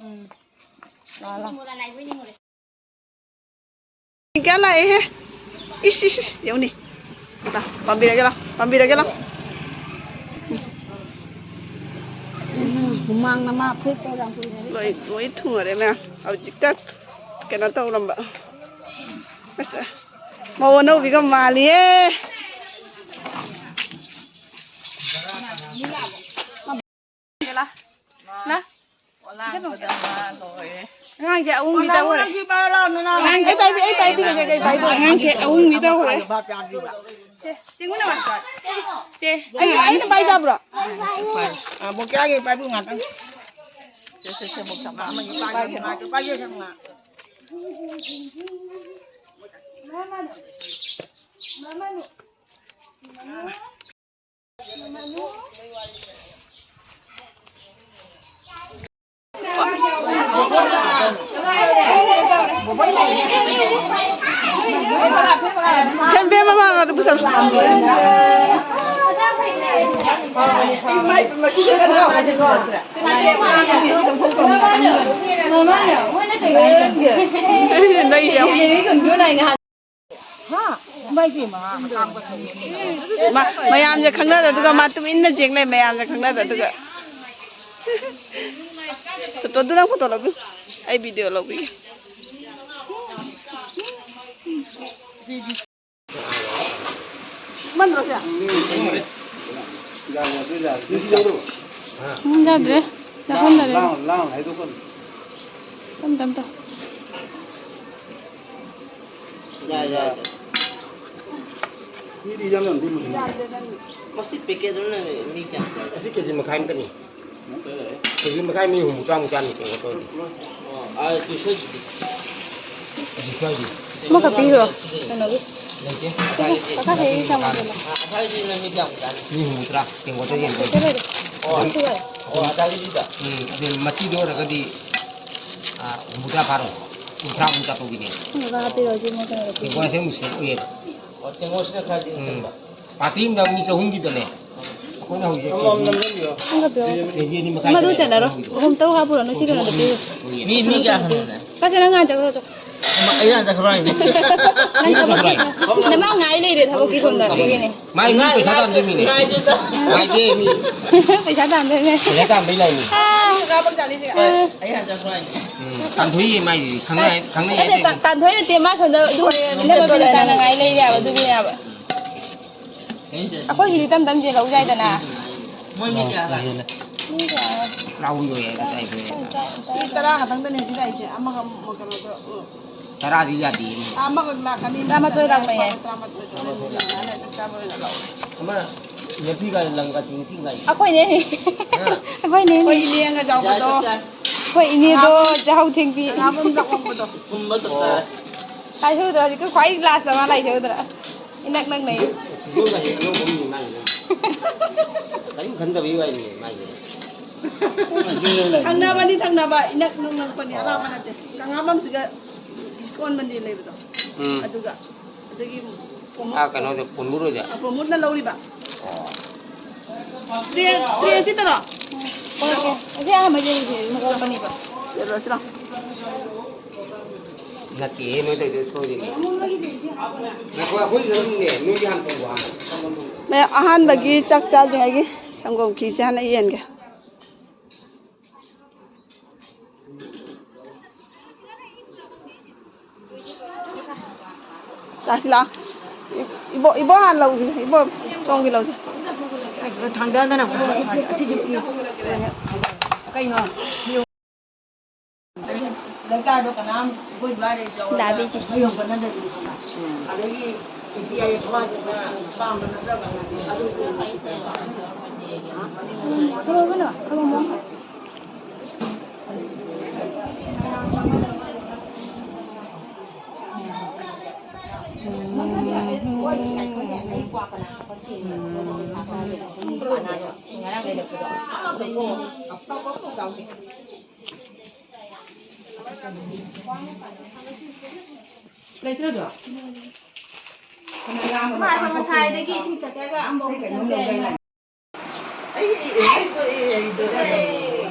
ꯎꯝ꯫ ꯀꯌꯥ ꯂꯥꯛꯑꯦꯍꯦ꯫ ꯏꯁ, ꯏꯁ, ꯏꯁ, ꯌꯦꯡꯉꯨꯅꯦ꯫ ꯂꯥ, ꯄꯥꯝꯕꯤꯔꯒꯦ ꯂꯥ, ꯄꯥꯝꯕꯤꯔꯒꯦ ꯂꯥ꯫ ꯍꯨꯃꯥꯡꯅ ꯃꯥ ꯐꯨꯔꯤꯠꯇꯣ ꯌꯥꯝ ꯀꯨꯏꯅ ꯂꯣꯏ, ꯂꯣꯏ ꯊꯨꯡꯉꯔꯦ ꯃꯌꯥꯝ꯫ ꯍꯧꯖꯤꯛꯇ ꯀꯩꯅꯣ ꯇꯧꯔꯝꯕ꯫ ꯑꯁ, ꯃꯧ ꯑꯅꯧꯕꯤꯒ ꯃꯥꯜꯂꯤꯌꯦ꯫ ꯂꯥ꯫ ꯂꯥ꯫ ꯑꯉꯥꯡꯁꯦ ꯑꯎꯪꯕꯤ ꯇꯧꯔꯦ꯫ ꯑꯉꯥꯡꯁꯦ ꯑꯩ ꯄꯥꯏꯕꯤ-, ꯑꯩ ꯄꯥꯏꯕꯤꯔꯒꯦ, ꯑꯩ ꯄꯥꯏꯕꯤꯔꯒꯦ꯫ ꯑꯉꯥꯡꯁꯦ ꯑꯎꯪꯕꯤ ꯇꯧꯔꯦ꯫ ꯁꯦ, ꯆꯦꯡꯉꯨꯅ ꯃꯥ꯫ ꯁꯦ, ꯑꯩ, ꯑꯩꯅ ꯄꯥꯏꯖꯕ꯭ꯔꯣ? ꯑ, ꯕꯣꯛꯆꯥꯒꯤ ꯄꯥꯏꯕꯤꯌꯨ ꯉꯥꯛꯇꯪ꯫ ꯁꯦ, ꯁꯦ, ꯁꯦ, ꯕꯣꯛꯆꯥ, ꯃꯥ ꯑꯃꯒꯤ ꯄꯥꯏꯒꯦ, ꯄꯥꯏꯒꯦ, ꯄꯥꯏꯒꯦ, ꯄꯥꯏꯒꯦ, ꯁꯦ, ꯃꯥ꯫ ꯐꯦꯟ, ꯐꯦꯟ ꯃꯃꯥꯡ ꯑꯗꯨ ꯄꯨꯁꯜꯂꯨ꯫ ꯅꯣꯏꯁꯦ ꯌꯥꯝ ꯃꯥ-, ꯃꯌꯥꯝꯁꯦ ꯈꯪꯅꯗ, ꯑꯗꯨꯒ ꯃꯥ ꯇꯨꯃꯤꯟꯅ ꯌꯦꯡ ꯂꯩ, ꯃꯌꯥꯝꯁꯦ ꯈꯪꯅꯗ, ꯑꯗꯨꯒ꯫ ꯇꯣꯇꯣ, ꯑꯗꯨ ꯅꯪ ꯐꯣꯇꯣ ꯂꯧꯕꯤꯌꯨ, ꯑꯩ ꯚꯤꯗꯤꯑꯣ ꯂꯧꯕꯤꯒꯦ꯫ ꯎꯝ, ꯌꯥꯗ꯭ꯔꯦ꯫ ꯆꯥꯛꯍꯟꯗꯔꯦ꯫ ꯇꯞ ꯇꯞ ꯇꯧ꯫ ꯌꯥꯏ, ꯌꯥꯏ, ꯌꯥꯏ꯫ ꯃꯤꯗꯤ ꯌꯥꯝ ꯌꯥꯝ ꯄꯤꯔꯨꯅꯨ꯫ ꯃꯁꯤ ꯄꯦꯀꯦꯠ ꯑꯃꯅ ꯃꯤ ꯀꯌꯥꯝ ꯆꯥꯒꯦ? ꯑꯁꯤ ꯀꯦꯖꯤ ꯃꯈꯥꯏ ꯑꯃꯇꯅꯤ꯫ ꯀꯦꯖꯤ ꯃꯈꯥꯏ ꯃꯤ ꯍꯨꯝꯐꯨ ꯇꯔꯥꯃꯨꯛ ꯆꯥꯅꯤ ꯀꯩꯅꯣ ꯇꯧꯔꯗꯤ꯫ ꯑꯣ, ꯑꯥ, ꯇꯨ ꯁꯣꯏꯗꯨꯗꯤ꯫ ꯍꯧꯖꯤꯛ ꯁ꯭ꯋꯥꯏꯒꯤ꯫ ꯑꯃꯈꯛ ꯄꯤꯈ꯭ꯔꯣ꯫ ꯀꯩꯅꯣꯒꯤ꯫ ꯂꯩꯇꯦ꯫ ꯀꯀꯥ ꯍꯦꯛ ꯆꯪꯉꯛꯑꯣ꯫ ꯑꯥ, ꯑꯁꯥꯏꯁꯤꯅ ꯃꯤ ꯀꯌꯥꯝ ꯆꯥꯅꯤ? ꯃꯤ ꯍꯨꯝꯐꯨ ꯇꯔꯥ꯫ ꯇꯦꯡꯀꯣꯠꯇ ꯌꯦꯡꯗꯣꯏꯅꯦ꯫ ꯄꯦꯀꯦꯠ ꯂꯩꯔꯦ꯫ ꯑꯣ, ꯑꯗꯨ ꯂꯩꯔꯦ꯫ ꯑꯣ, ꯑꯗꯥꯏꯒꯤꯗꯨꯗ꯫ ꯎꯝ, ꯑꯗꯨ ꯃꯆꯤꯗꯣ ꯑꯣꯏꯔꯒꯗꯤ, ꯑꯥ, ꯍꯨꯝꯐꯨ ꯇꯔꯥ ꯐꯥꯔꯣꯏ꯫ ꯀꯨꯟꯊ꯭ꯔꯥꯃꯨꯛ ꯆꯥꯊꯣꯛꯈꯤꯅꯦ꯫ ꯀꯀꯥ ꯍꯥꯞꯄꯤꯔꯣ, ꯑꯗꯨ ꯃꯣꯏ ꯀꯩꯅꯣꯗꯣ ꯄꯤꯔꯣ꯫ ꯇꯦꯡꯀꯣꯠ ꯑꯁꯦꯡꯕ ꯁꯤꯗ ꯎꯏꯌꯦꯕ꯫ ꯑꯣ, ꯇꯦꯡꯀꯣꯠꯁꯤꯅ ꯈꯔꯗꯤ ꯎꯝ꯫ ꯊꯟꯕ꯫ ꯄꯥꯔꯇꯤ ꯑꯃꯗ ꯃꯤ ꯆꯍꯨꯝꯒꯤꯗꯅꯦ꯫ ꯑꯩꯈꯣꯏꯅ ꯍꯧꯖꯤꯛ ꯑꯃꯃꯝ ꯅꯝꯁꯤꯟꯕꯤꯔꯣ꯫ ꯀꯦꯖꯤ ꯑꯅꯤ ꯃꯈꯥꯏ ꯃꯗꯨ ꯆꯠꯂꯦ꯫ ꯆꯠꯂꯔꯣ꯫ ꯑꯍꯨꯝ ꯇꯔꯨꯛ ꯍꯥꯞꯄꯨꯔꯣ, ꯅꯣꯏ ꯁꯤ ꯀꯩꯅꯣꯗ ꯄꯤꯔꯣ꯫ ꯃꯤ, ꯃꯤ ꯀꯌꯥ ꯍꯪꯉꯨꯅꯦ? ꯀꯥ ꯁꯦ, ꯅꯪ ꯉꯥꯏ ꯆꯠꯈ꯭ꯔꯣ, ꯆꯠꯈ꯭ꯔꯣ꯫ ꯑꯃ, ꯑꯩ ꯍꯥꯟꯅ ꯆꯠꯈ꯭ꯔꯣ ꯍꯥꯏꯅꯦ꯫ ꯅꯪ ꯊꯕꯛꯀꯤ, ꯅꯃꯥ ꯉꯥꯏ ꯂꯩꯔꯦ ꯊꯕꯛꯀꯤ ꯁꯣꯝꯗ, ꯑꯗꯨꯒꯤꯅꯦ꯫ ꯃꯥꯏ ꯃꯤ ꯄꯩꯁꯥ ꯇꯥꯟꯗꯣꯏ ꯃꯤꯅꯦ꯫ ꯉꯥꯏꯗꯦꯗ꯫ ꯉꯥꯏꯗꯦ ꯃꯤ꯫ ꯄꯩꯁꯥ ꯇꯥꯟꯗꯣꯏꯅꯦ꯫ ꯄꯩꯁꯥ ꯇꯥꯟꯕꯩ ꯂꯥꯏꯅꯤ꯫ ꯑꯥ꯫ ꯑꯩ ꯍꯥꯟꯅ ꯆꯠꯈ꯭ꯔꯣ ꯍꯥꯏꯅꯦ꯫ ꯎꯝ, ꯇꯥꯟꯊꯣꯏꯌꯦ ꯃꯥꯏꯗꯨꯗꯤ꯫ ꯈꯪꯅ-, ꯈꯪꯅꯩ ꯅꯠꯇꯦ, ꯍꯥꯏꯗꯦ꯫ ꯇꯥ-, ꯇꯥꯟꯊꯣꯏ ꯅꯠꯇꯦ, ꯃꯥ ꯁꯣꯝꯗ ꯑꯗꯨ ꯏꯅꯝꯃ ꯕꯤꯅꯤꯇꯥꯅ ꯉꯥꯏ ꯂꯩꯔꯦ ꯍꯥꯏꯕ, ꯑꯗꯨꯒꯤꯅꯦ ꯍꯥꯏꯕ꯫ ꯑꯩꯈꯣꯏꯒꯤꯗꯤ ꯇꯝ ꯇꯝ ꯌꯦꯜꯍꯧ ꯌꯥꯏꯗꯅ꯫ ꯃꯣꯏ ꯃꯤ ꯀꯌꯥ ꯂꯥꯛꯑꯦ? ꯃꯤ ꯀꯌꯥ? ꯇꯔꯥꯍꯨꯝꯗꯣꯏ ꯍꯥꯏꯕ ꯇꯥꯏ ꯑꯩꯈꯣꯏ꯫ ꯃꯤ ꯇꯔꯥ ꯈꯛꯇꯪꯗꯅꯦ ꯁꯤꯗ ꯂꯥꯛꯏꯁꯦ꯫ ꯑꯃꯒ ꯑꯃꯨꯛ ꯀꯩꯅꯣꯗꯣ, ꯎꯝ꯫ ꯇꯔꯥꯗꯤ ꯌꯥꯗꯦꯅꯦ꯫ ꯑꯃꯒ ꯂꯥꯛꯀꯅꯤ꯫ ꯇꯔꯥꯃꯥꯊꯣꯏ ꯂꯥꯛꯄ ꯌꯥꯏ꯫ ꯇꯔꯥꯃꯥꯊꯣꯏ, ꯇꯔꯥꯃꯥꯊꯣꯏ꯫ ꯑꯃ ꯅꯨꯄꯤꯒ ꯂꯪꯒ ꯆꯤꯡ ꯊꯤꯡꯒ ꯍꯥꯏ꯫ ꯑꯩꯈꯣꯏꯅꯦ꯫ ꯍꯥ? ꯑꯩꯈꯣꯏꯅꯦ꯫ ꯑꯩꯈꯣꯏ ꯏꯅꯦꯒ ꯆꯥꯎꯕꯗꯣ꯫ ꯑꯩꯈꯣꯏ ꯏꯅꯦꯗꯣ ꯆꯥꯍꯧ ꯊꯦꯡꯕꯤ꯫ ꯍꯪꯒꯥꯝ ꯑꯃ ꯂꯥꯛꯑꯝꯕꯗꯣ꯫ ꯊꯨꯝꯕ ꯆꯞ ꯆꯥꯔꯦ꯫ ꯂꯥꯏꯍꯧꯗ꯭ꯔꯥ? ꯍꯧꯖꯤꯛꯀꯤ ꯈ꯭ꯋꯥꯏ ꯂꯥꯁꯇ ꯃꯥ ꯂꯥꯏꯍꯧꯗ꯭ꯔꯥ? ꯏꯅꯛ ꯅꯛꯅꯩ꯫ ꯐꯤꯖꯣꯜꯒꯁꯦ ꯑꯅꯧꯕ ꯑꯃꯅꯤ ꯃꯥꯏꯁꯦ꯫ ꯀꯔꯤꯝ ꯈꯟꯗꯕꯒꯤ ꯋꯥꯔꯤꯅꯦ ꯃꯥꯏꯁꯦ꯫ ꯊꯪꯅꯕꯅꯤ, ꯊꯪꯅꯕ꯫ ꯏꯅꯛ ꯅꯛꯅꯛꯄꯅꯤ, ꯑꯔꯥꯞꯄ ꯅꯠꯇꯦ꯫ ꯀꯪꯉꯥꯕꯝꯁꯤꯒ ꯗꯤꯁꯀꯣꯟ ꯃꯟꯗꯤꯔ ꯂꯩꯕꯗꯣ꯫ ꯎꯝ꯫ ꯑꯗꯨꯒ ꯑꯗꯒꯤ ꯄ꯭ꯔꯃꯣꯗ-, ꯑꯥ, ꯀꯩꯅꯣꯗ, ꯀꯣꯟꯃꯨꯔꯣꯏꯗ꯫ ꯑꯥ, ꯄ꯭ꯔꯃꯣꯗꯅ ꯂꯧꯔꯤꯕ꯫ ꯑꯣ꯫ ꯇ꯭ꯔꯦ, ꯇ꯭ꯔꯦ ꯑꯁꯤꯗꯔꯣ? ꯑꯣꯀꯦ꯫ ꯑꯁꯤ ꯑꯍꯥꯟꯕꯒꯤ ꯃꯀꯣꯛ ꯑꯃꯅꯤꯕ꯫ ꯌꯦꯜꯂꯣꯁꯤꯔꯣ? ꯅꯠꯇꯦꯍꯦ, ꯅꯣꯏ ꯇꯧꯔꯤꯗꯣ ꯁꯣꯏꯔꯤꯅꯦ꯫ ꯉꯥꯏꯈꯣ, ꯑꯩꯈꯣꯏ ꯂꯧꯔꯤꯅꯦ, ꯅꯣꯏꯒꯤ ꯍꯥꯟꯅ ꯇꯧꯕ ꯍꯥꯟꯅ꯫ ꯃꯌꯥꯝ, ꯑꯍꯥꯟꯕꯒꯤ ꯆꯥꯛ ꯆꯥꯗ꯭ꯔꯤꯉꯩꯒꯤ ꯁꯪꯒꯣꯝ ꯈꯤꯔꯁꯦ ꯍꯥꯟꯅ ꯌꯦꯟꯒꯦ꯫ ꯆꯥꯁꯤ ꯂꯥꯛꯑꯣ꯫ ꯏ-, ꯏꯕꯣ-, ꯏꯕꯣꯛ ꯍꯥꯟꯅ ꯂꯧꯒꯦ꯫ ꯏꯕꯣꯛ ꯇꯣꯡꯒꯤ ꯂꯧꯁꯤ꯫ ꯊꯥꯡꯗꯗꯅ ꯑꯁꯤꯁꯨ ꯄꯤꯌꯨ꯫ ꯀꯩꯅꯣ? ꯂꯩꯀꯥꯏꯗꯣ ꯀꯅꯥꯝ ꯑꯩꯈꯣꯏ ꯑꯗꯨꯋꯥꯏꯗ ꯌꯧꯔꯒ ꯗꯥꯕꯤꯖꯤ꯫ ꯃꯤ ꯍꯧꯒꯠꯅꯗꯕꯤꯗꯅ꯫ ꯑꯗꯒꯤ ꯅꯨꯄꯤ ꯑꯌꯦꯛ ꯊꯋꯥꯏꯗꯨꯅ ꯄꯥꯝꯕ ꯅꯠꯇ꯭ꯔꯒꯅ ꯑꯗꯨꯁꯨ ꯂꯩꯇ꯭ꯔꯗꯣ? ꯃꯥ ꯉꯁꯥꯏꯗꯒꯤ ꯏꯁꯤꯡ ꯊꯛꯀꯦꯒ ꯑꯝꯕꯧ ꯄꯤꯊꯛꯇꯦ꯫ ꯑꯩ, ꯑꯩ, ꯑꯩ, ꯑꯩ, ꯑꯩ, ꯑꯩ, ꯑꯩ꯫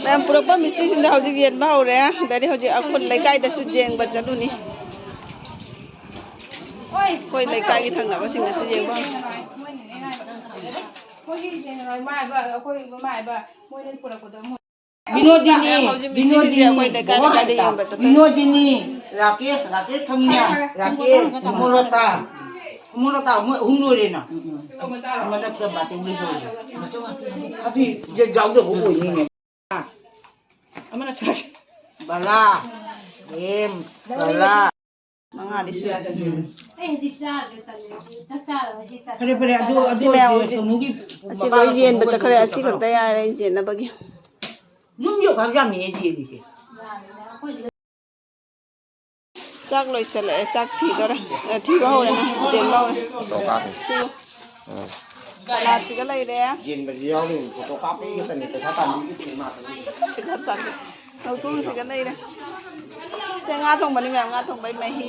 ꯃꯌꯥꯝ ꯄꯨꯔꯛꯄ ꯃꯤꯁꯇ꯭ꯔꯤꯁꯤꯡꯗ ꯍꯧꯖꯤꯛ ꯌꯦꯟꯕ ꯍꯧꯔꯦ꯫ ꯑꯗꯩꯗꯤ ꯍꯧꯖꯤꯛ ꯑꯩꯈꯣꯏ ꯂꯩꯀꯥꯏꯗꯁꯨ ꯌꯦꯡꯕ ꯆꯠꯂꯨꯅꯤ꯫ ꯑꯩꯈꯣꯏ ꯂꯩꯀꯥꯏꯒꯤ ꯊꯪꯅꯕꯁꯤꯡꯗꯁꯨ ꯌꯦꯡꯕ ꯍꯧꯔꯦ꯫ ꯑꯩꯈꯣꯏꯒꯤ ꯏꯃꯥ ꯏꯕ, ꯑꯩꯈꯣꯏ ꯏꯃꯥ ꯏꯕ ꯃꯣꯏꯅ ꯄꯨꯔꯛꯄꯗꯣ ꯃꯣꯏ ꯕꯤꯅꯣꯗꯤꯅꯤ, ꯃꯌꯥꯝ ꯍꯧꯖꯤꯛ ꯃꯤꯁꯇ꯭ꯔꯤꯁꯤꯡꯁꯦ ꯕꯤꯅꯣꯗꯤꯅꯤ, ꯑꯩꯈꯣꯏ ꯂꯩꯀꯥꯏ ꯕꯣꯕꯣ ꯂꯩꯀꯥꯏꯗ ꯍꯥꯏꯇꯥ-, ꯌꯦꯡꯕ ꯆꯠꯇꯣꯏꯅꯦ꯫ ꯕꯤꯅꯣꯗꯤꯅꯤ, ꯔꯥꯀꯦꯁ, ꯔꯥꯀꯦꯁ ꯈꯪꯉꯤꯅ? ꯔꯥꯀꯦꯁ, ꯀꯃꯣꯂꯇꯥ, ꯀꯃꯣꯂꯇꯥ, ꯃꯣꯏ ꯑꯍꯨꯝ ꯂꯣꯏꯔꯦꯅ꯫ ꯎꯝ, ꯎꯝ꯫ ꯃꯔꯛꯇ ꯕꯥꯆꯧ ꯂꯩꯍꯧꯔꯦ꯫ ꯑꯗꯨꯏ ꯌꯥꯎꯗꯕ ꯑꯣꯏꯅꯤꯅꯦ꯫ ꯑꯃꯅ ꯁꯥꯏ꯫ ꯕꯂꯥ, ꯑꯦꯝ, ꯕꯂꯥ꯫ ꯃꯉꯥꯗꯤ ꯁꯨꯔꯦ꯫ ꯎꯝ꯫ ꯐꯔꯦ, ꯐꯔꯦ, ꯑꯗꯨ, ꯑꯗꯨ ꯁꯤ ꯃꯌꯥꯝ ꯑꯣꯏꯔꯁꯨ ꯍꯧꯖꯤꯛ ꯁꯣꯅꯨꯒꯤ ꯑꯁꯤ ꯃꯄꯥꯒ ꯂꯣꯏ ꯌꯦꯟꯕ ꯁꯣꯅꯨꯒ ꯆꯠꯈ꯭ꯔꯦ꯫ ꯆꯠꯈ꯭ꯔꯣ꯫ ꯑꯁꯤ ꯈꯛꯇ ꯌꯥꯔꯦ ꯌꯦꯟꯅꯕꯒꯤ꯫ ꯌꯨꯝꯒꯤ ꯑꯣꯛꯈꯥꯛꯁꯦ ꯌꯥꯝ ꯅꯦꯛꯑꯦ ꯌꯦꯜꯂꯤꯁꯦ꯫ ꯆꯥꯛ ꯂꯣꯏꯁꯜꯂꯛꯑꯦ, ꯆꯥꯛ ꯊꯤꯗꯣꯔꯦ꯫ ꯑꯦ, ꯊꯤꯕ ꯍꯧꯔꯦ ꯅꯪ, ꯇꯦꯝ ꯂꯧꯔꯦ꯫ ꯐꯣꯇꯣ ꯀꯥꯞꯄꯤ꯫ ꯁꯤꯕꯨ꯫ ꯎꯝ꯫ ꯁꯂꯥꯠꯁꯤꯒ ꯂꯩꯔꯦ꯫ ꯌꯦꯟꯕꯁꯨ ꯌꯥꯎꯔꯤ, ꯐꯣꯇꯣ ꯀꯥꯞꯄꯒꯤ ꯈꯛꯇꯅꯤ, ꯄꯩꯁꯥ ꯇꯥꯟꯕꯒꯤ ꯈꯛꯇꯅꯤ ꯃꯥ ꯇꯧꯔꯤꯁꯦ꯫ ꯄꯩꯁꯥ ꯇꯥꯟꯕ꯫ ꯂꯧꯊꯣꯛꯑꯁꯤꯒ ꯂꯩꯔꯦ꯫ ꯁꯦ, ꯉꯥ ꯊꯣꯡꯕꯅꯤ ꯃꯌꯥꯝ, ꯉꯥ ꯊꯣꯡꯕꯩ ꯃꯍꯤ꯫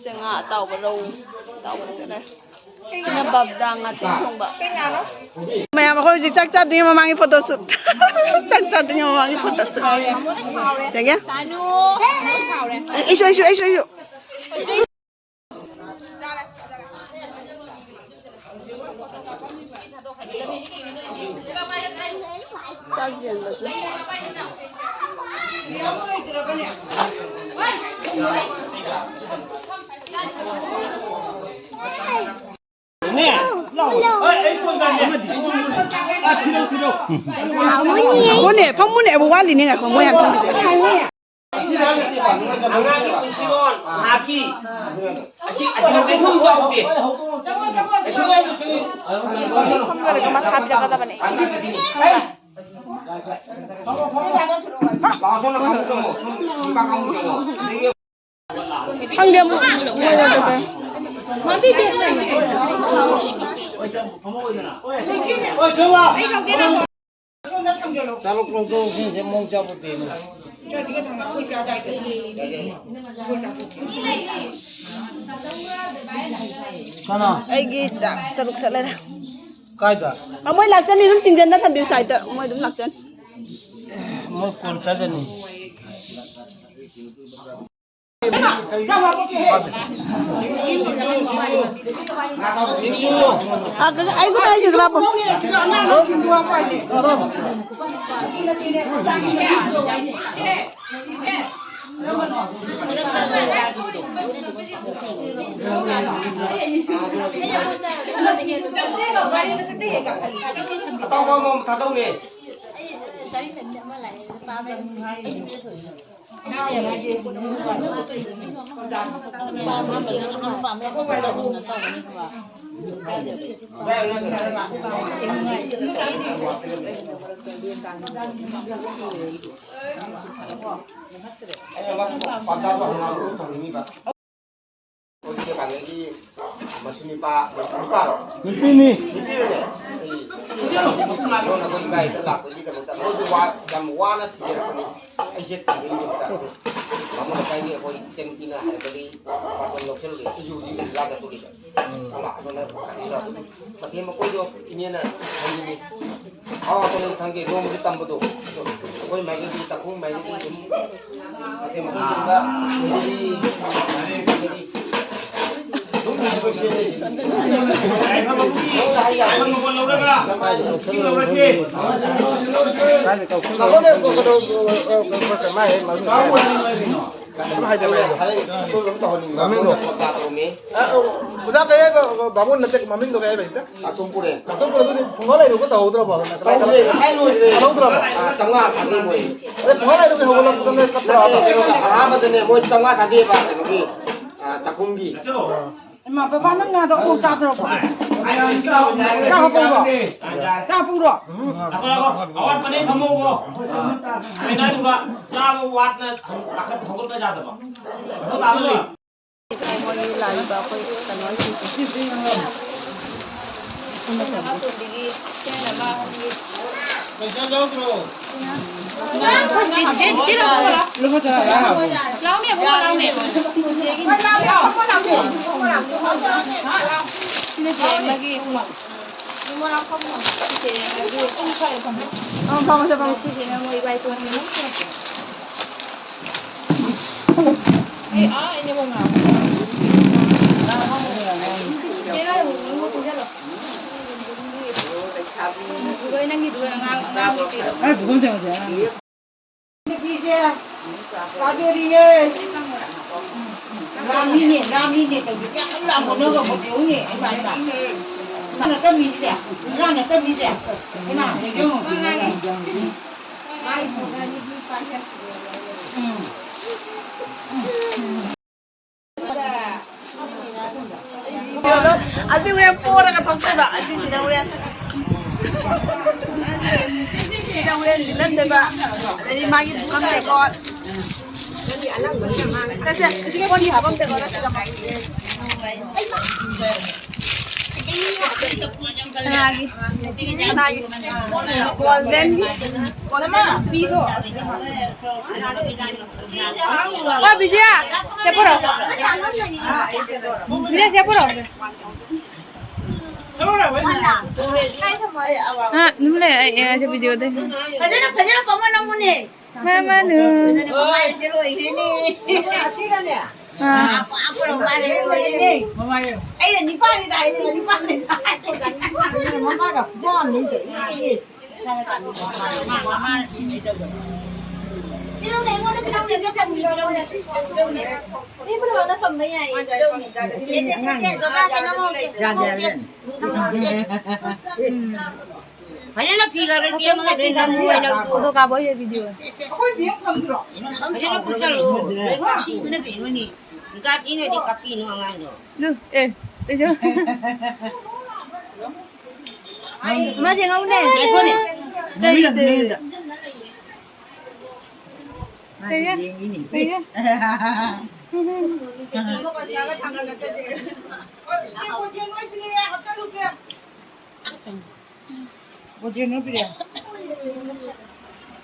ꯁꯦ, ꯉꯥ ꯑꯇꯥꯎꯕ, ꯔꯧ ꯑꯇꯥꯎꯕ ꯁꯦ ꯂꯩꯔꯦ꯫ ꯁꯤꯅ ꯕꯕꯗꯥ ꯉꯥꯇꯦꯟ ꯊꯣꯡꯕ꯫ ꯃꯌꯥꯝ ꯑꯩꯈꯣꯏ ꯍꯧꯖꯤꯛ ꯆꯥꯛ ꯆꯥꯗ꯭ꯔꯤꯉꯩ ꯃꯃꯥꯡꯒꯤ ꯐꯣꯇꯣ ꯁꯨꯠ꯫ ꯆꯥꯛ ꯆꯥꯗ꯭ꯔꯤꯉꯩ ꯃꯃꯥꯡꯒꯤ ꯐꯣꯇꯣ ꯁꯨꯠ꯫ ꯌꯥꯒꯦ? ꯑꯩꯁꯨ, ꯑꯩꯁꯨ, ꯑꯩꯁꯨ, ꯑꯩꯁꯨ꯫ ꯆꯥꯛ ꯌꯦꯟꯕꯁꯨ꯫ ꯅꯦ, ꯂꯥꯎ꯫ ꯑꯩ, ꯑꯩ ꯀꯣꯟ ꯆꯥꯒꯦ꯫ ꯑꯩ ꯀꯣꯟ ꯆꯥꯒꯦ꯫ ꯑ, ꯊꯤꯔꯧ, ꯊꯤꯔꯧ꯫ ꯐꯝꯃꯨꯅꯦ, ꯐꯝꯃꯨꯅꯦ, ꯑꯕꯨ ꯋꯥꯠꯂꯤꯅꯦ, ꯉꯥꯏꯈꯣ, ꯃꯣꯏ ꯍꯥꯟꯅ ꯊꯝꯈꯤꯗꯣꯏꯅꯦ꯫ ꯑꯉꯥꯡꯒꯤ ꯄꯨꯟꯁꯤꯔꯣꯟ, ꯅꯍꯥꯛꯀꯤ꯫ ꯑꯁꯤ, ꯑꯁꯤ ꯀꯩꯁꯨꯝ ꯇꯧꯗꯦ꯫ ꯐꯝꯗꯔꯒ ꯃꯥ ꯊꯥꯕꯤꯔꯛꯀꯗꯕꯅꯦ꯫ ꯂꯥꯛꯑꯣ, ꯁꯣꯝꯗ ꯐꯝꯃꯨ ꯆꯪꯉꯣ꯫ ꯁꯣꯝ ꯁꯤꯀꯥ ꯐꯝꯃꯨ ꯆꯪꯉꯣ꯫ ꯈꯪꯗꯦ, ꯑꯃꯨꯛ ꯃꯣꯏꯅ ꯀꯩ ꯀꯩ꯫ ꯆꯥꯂꯣꯛ ꯂꯧꯊꯣꯛ ꯁꯤꯁꯦ ꯃꯑꯣꯡ ꯆꯥꯕ ꯇꯦꯅꯦ꯫ ꯀꯅꯥ? ꯑꯩꯒꯤ ꯆꯥꯛ ꯁꯔꯨꯛ ꯆꯠꯂꯦ꯫ ꯀꯥꯏꯗ? ꯑ, ꯃꯣꯏ ꯂꯥꯛꯆꯅꯤ, ꯑꯗꯨꯝ ꯆꯤꯡꯖꯟꯗ ꯊꯝꯕꯤꯌꯨ ꯁꯥꯏꯗ, ꯃꯣꯏ ꯑꯗꯨꯝ ꯂꯥꯛꯆꯅꯤ꯫ ꯃꯣꯏ ꯀꯣꯟ ꯆꯥꯖꯅꯤ꯫ ꯑ, ꯀ-, ꯑꯩ ꯈꯨꯠꯇ ꯑꯩꯁꯦ ꯈꯔ ꯄꯨ-, ꯑꯇꯥꯎꯕ ꯑꯃꯃꯝ ꯊꯥꯗꯧꯅꯦ꯫ ꯑꯩꯅ ꯃꯥ ꯄꯥꯎꯇꯥꯛꯇꯣ ꯍꯪꯉꯛꯑꯒ ꯐꯪꯅꯤꯕ꯫ ꯑꯩꯈꯣꯏꯒꯤ ꯀꯥꯡꯒꯒꯤ ꯃꯁꯨ ꯅꯨꯄꯥ, ꯅꯨꯄꯥꯔꯣ? ꯅꯨꯄꯤꯅꯤ꯫ ꯅꯨꯄꯤꯔꯅꯦ? ꯑꯩ ꯅꯈꯣꯏ ꯏꯕꯥꯏꯗ ꯂꯥꯛꯄꯒꯤꯗꯃꯛꯇ ꯃꯣꯏꯁꯨ ꯋꯥ-, ꯌꯥꯝ ꯋꯥꯅ ꯊꯤꯖꯔꯛꯄꯅꯤ꯫ ꯑꯩꯁꯦ ꯊꯤꯕꯒꯤꯗꯃꯛꯇ ꯕꯥꯃꯣꯟ ꯂꯩꯀꯥꯏꯒꯤ ꯑꯩꯈꯣꯏ ꯏꯆꯟꯅꯨꯄꯤꯅ ꯍꯥꯏꯔꯛꯄꯗꯒꯤ ꯄꯥꯔꯇꯣꯟ ꯂꯧꯁꯤꯜꯂꯨꯔꯦ꯫ ꯑꯩꯁꯨ ꯍꯧꯖꯤꯛ ꯂꯥ ꯆꯠꯊꯣꯛꯏꯕ꯫ ꯑꯂꯥ, ꯑꯗꯨꯅ ꯀꯔꯤꯔ? ꯃꯊꯦꯜ ꯃꯀꯣꯏꯗꯣ ꯏꯅꯦꯅ ꯊꯝꯕꯤꯅꯤ꯫ ꯑꯥꯎ, ꯑꯇꯣꯞꯄꯗꯤ ꯈꯪꯗꯦ, ꯅꯣꯡꯃꯒꯤ ꯇꯝꯕꯗꯣ꯫ ꯑꯩꯈꯣꯏ ꯃꯥꯏꯀꯩꯗꯤ, ꯆꯥꯛꯈꯨꯝ ꯃꯥꯏꯀꯩꯗꯤ ꯑꯗꯨꯝ ꯃꯊꯦꯜ ꯃꯀꯣꯏ ꯇꯝꯕ, ꯑꯗꯒꯤ, ꯑꯗꯒꯤ ꯑꯗꯨꯝ ꯍꯧꯖꯤꯛ ꯂꯣꯏꯁꯤꯜꯂꯦ꯫ ꯅꯉꯣꯟꯗ ꯍꯥꯏ ꯌꯥꯕ꯫ ꯀꯥꯏꯗ ꯇꯧꯁꯜꯂꯣ? ꯀꯩꯅꯣ, ꯀꯩꯅꯣ, ꯀꯩꯅꯣ, ꯀꯩꯅꯣ, ꯃꯥꯏ ꯍꯦꯛ ꯃꯃꯤꯡ ꯍꯥꯏ꯫ ꯑꯗꯨꯝ ꯍꯥꯏꯗꯤ ꯃꯃꯤꯡꯗꯣ꯫ ꯃꯃꯤꯡꯗꯣ꯫ ꯑ, ꯑ, ꯑꯣꯖꯥ ꯀꯩ ꯍꯥꯏꯕ? ꯕꯥꯃꯣꯟ ꯅꯠꯇꯦ, ꯃꯃꯤꯡꯗꯣ ꯀꯩ ꯍꯥꯏꯕ ꯍꯦꯛꯇ? ꯀꯥꯇꯣꯝ ꯄꯨꯔꯦ꯫ ꯀꯥꯇꯣꯝ ꯄꯨꯔꯦ, ꯑꯗꯨꯗꯤ ꯐꯨꯡꯒꯥ ꯂꯥꯏꯔꯨꯒ ꯇꯧꯍꯧꯗ꯭ꯔꯕꯣ? ꯇꯧꯗ꯭ꯔꯦ, ꯉꯁꯥꯏ ꯂꯣꯏꯈ꯭ꯔꯦ꯫ ꯇꯧꯍꯧꯗ꯭ꯔꯕꯣ? ꯑꯥ, ꯆꯥꯝꯃꯉꯥ ꯊꯥꯗꯩ ꯃꯣꯏ꯫ ꯑꯗꯩ ꯐꯨꯡꯒꯥ ꯂꯥꯏꯔꯨꯒ ꯍꯧꯒꯠꯂꯛꯄꯗ ꯅꯣꯏ ꯅꯠꯇꯦ, ꯀꯞꯇ꯭ꯔꯕ? ꯀꯩꯅꯣꯗ, ꯑꯍꯥꯟꯕꯗꯅꯦ, ꯃꯣꯏ ꯆꯥꯝꯃꯉꯥ ꯊꯥꯗꯩꯑꯕ, ꯀꯩꯅꯣꯒꯤ, ꯑꯥ, ꯆꯥꯛꯈꯨꯝꯒꯤ꯫ ꯑꯥ꯫ ꯏꯃꯥ, ꯕꯕꯥ, ꯅꯪ ꯉꯥꯗꯣ ꯑꯃꯨꯛ ꯆꯥꯗ꯭ꯔꯕꯣ? ꯆꯥ ꯍꯥꯞꯄꯧꯔꯣ? ꯆꯥ ꯍꯥꯞꯄꯧꯔꯣ? ꯉꯥꯏꯈꯣ, ꯉꯥꯏꯈꯣ꯫ ꯑꯋꯥꯠꯄꯅꯦ ꯊꯝꯃꯧꯀꯣ꯫ ꯀꯩꯅꯣꯗꯨꯒ ꯆꯥꯕ ꯋꯥꯠꯅ ꯀꯥꯈꯠ-, ꯍꯧꯒꯠꯄ ꯌꯥꯗꯕ꯫ ꯃꯊꯧ ꯇꯥꯕ ꯂꯩ꯫ ꯃꯣꯏꯒꯤ ꯂꯥꯛꯏꯕ ꯑꯩꯈꯣꯏ ꯀꯩꯅꯣꯁꯤꯡꯁꯦ꯫ ꯄꯩꯁꯥ ꯌꯥꯎꯗ꯭ꯔꯣ? ꯂꯨꯄꯥ ꯇꯔꯥ ꯌꯥꯎꯔꯕꯣ? ꯂꯥꯎꯅꯦ, ꯑꯕꯨꯡꯉꯣ, ꯂꯥꯎꯅꯦ꯫ ꯁꯤꯅ ꯆꯦ ꯑꯃꯒꯤ꯫ ꯐꯝꯃꯣ, ꯐꯝꯃꯣ, ꯐꯝꯃꯣ꯫ ꯁꯤꯁꯤꯅ ꯃꯣꯏ ꯏꯕꯥꯏ ꯇꯣꯟꯒꯤꯅꯤ꯫ ꯑꯩ, ꯑꯥ, ꯑꯩꯅꯦ ꯃꯣꯏ ꯃꯅꯥꯛꯇ꯫ ꯆꯦ ꯂꯥꯏꯔꯦꯝꯕꯤ, ꯅꯪꯕꯨ ꯄꯨꯟꯁꯤꯜꯂꯣ꯫ ꯂꯣꯏ ꯅꯪꯒꯤꯗꯨꯒ ꯑꯉꯥꯡ, ꯑꯉꯥꯡꯒꯤ ꯄꯤꯔꯣ꯫ ꯅꯨꯄꯤꯁꯦ ꯆꯥꯗꯣꯔꯤꯌꯦ꯫ ꯂꯥꯝꯃꯤꯅꯦ, ꯂꯥꯝꯃꯤꯅꯦ ꯇꯧꯗꯦ꯫ ꯀꯌꯥ ꯀꯟꯅ ꯂꯥꯝꯕꯅꯣꯒ ꯑꯃꯨꯛ ꯌꯦꯡꯉꯨꯅꯦ꯫ ꯏꯃꯥ, ꯏꯃꯥ꯫ ꯏꯃꯥꯅ ꯀꯞꯄꯤꯁꯦ, ꯏꯃꯥꯅ ꯀꯞꯄꯤꯁꯦ꯫ ꯏꯃꯥ, ꯌꯦꯡꯉꯨ꯫ ꯃꯥꯏ ꯃꯣꯕꯥꯏꯜꯗꯒꯤ ꯄꯥꯏꯍꯟꯁꯤꯔꯣ? ꯑꯁꯤ ꯍꯣꯔꯦꯟ ꯄꯣꯔꯒ ꯊꯣꯛꯇꯣꯏꯕ꯫ ꯑꯁꯤꯁꯤꯅ ꯍꯣꯔꯦꯟ꯫ ꯁꯤꯅ ꯍꯣꯔꯦꯟ ꯂꯤꯠꯍꯟꯗꯣꯏꯕ꯫ ꯑꯗꯩꯗꯤ ꯃꯥꯒꯤ ꯄꯨꯈꯝ ꯇꯦꯡꯀꯣꯠ꯫ ꯁꯦ, ꯁꯦ, ꯁꯤꯒꯤ ꯀꯣꯟꯒꯤ ꯍꯥꯞꯐꯝ ꯇꯦꯡꯀꯣꯠ ꯅꯠꯇꯦ꯫ ꯀꯅꯥꯒꯤ? ꯁꯅꯥꯒꯤ꯫ ꯒꯣꯜꯗꯦꯟꯒꯤ꯫ ꯅꯃꯥ, ꯄꯤꯔꯣ꯫ ꯍꯣꯏ, ꯕꯤꯖꯤꯌꯥ, ꯁꯦ ꯄꯨꯔꯛꯑꯣ꯫ ꯕꯤꯖꯤꯌꯥ, ꯁꯦ ꯄꯨꯔꯛꯑꯣ꯫ ꯑꯥ, ꯑꯗꯨꯝ ꯂꯩ, ꯑꯩ, ꯑꯩ, ꯑꯩꯁꯦ ꯚꯤꯗꯤꯑꯣꯗ꯫ ꯐꯖꯅ, ꯐꯖꯅ ꯐꯝꯃ ꯅꯝꯃꯨꯅꯦ꯫ ꯃꯃꯥꯅꯨ꯫ ꯃꯃꯥꯏꯁꯦ ꯂꯣꯏꯔꯦꯅꯦ꯫ ꯑꯥ꯫ ꯄꯥꯛ ꯄꯥꯛ ꯄꯨꯔꯛ ꯃꯥꯜꯂꯦ, ꯂꯣꯏꯔꯦꯅꯦ꯫ ꯃꯃꯥꯏ꯫ ꯑꯩꯅ ꯅꯤꯄꯥꯟꯅꯤ ꯇꯥꯏꯅꯦ, ꯅꯤꯄꯥꯟꯅꯤ ꯇꯥꯏꯅꯦ꯫ ꯃꯃꯥꯏꯒ ꯈꯨꯕꯥꯝꯅꯤ ꯇꯧꯔꯤꯁꯦ꯫ ꯄꯤꯔꯛꯎꯅꯦ, ꯑꯩꯉꯣꯟꯗ ꯄꯤꯔꯛꯎꯅꯦ, ꯄꯤꯔꯛꯎꯅꯦ꯫ ꯃꯤ ꯄꯨꯝꯅꯃꯛꯅ ꯐꯝꯕ ꯌꯥꯏꯌꯦ, ꯄꯤꯔꯛꯎꯅꯦ꯫ ꯁꯦ, ꯁꯦ, ꯁꯦ, ꯁꯦ, ꯗꯣꯀꯥꯁꯦ ꯅꯝꯍꯧꯁꯦ, ꯅꯝꯍꯧꯁꯦ꯫ ꯐꯖꯅ ꯐꯤꯒꯔ ꯁꯦꯝꯃꯒ ꯑꯗꯨ ꯅꯝꯃꯨ ꯍꯥꯏꯅ꯫ ꯐꯣꯇꯣ ꯀꯥꯞꯄꯣ, ꯑꯩ ꯚꯤꯗꯤꯑꯣ꯫ ꯐꯖꯅ ꯄꯨꯁꯜꯂꯨ꯫ ꯂꯣꯏ ꯊꯤꯕꯅ ꯀꯩꯅꯣꯅꯦ꯫ ꯒꯥꯔꯤꯅꯗꯤ ꯀꯥꯞꯄꯤꯅꯨ ꯑꯉꯥꯡꯗꯣ꯫ ꯑꯗꯨ, ꯑꯦ, ꯑꯩꯁꯨ꯫ ꯃꯥꯁꯦ ꯉꯧꯅꯦ꯫ ꯉꯥꯏꯈꯣꯅꯦ꯫ ꯀꯩ, ꯀꯩ? ꯀꯩꯒꯤ? ꯀꯩꯒꯤ?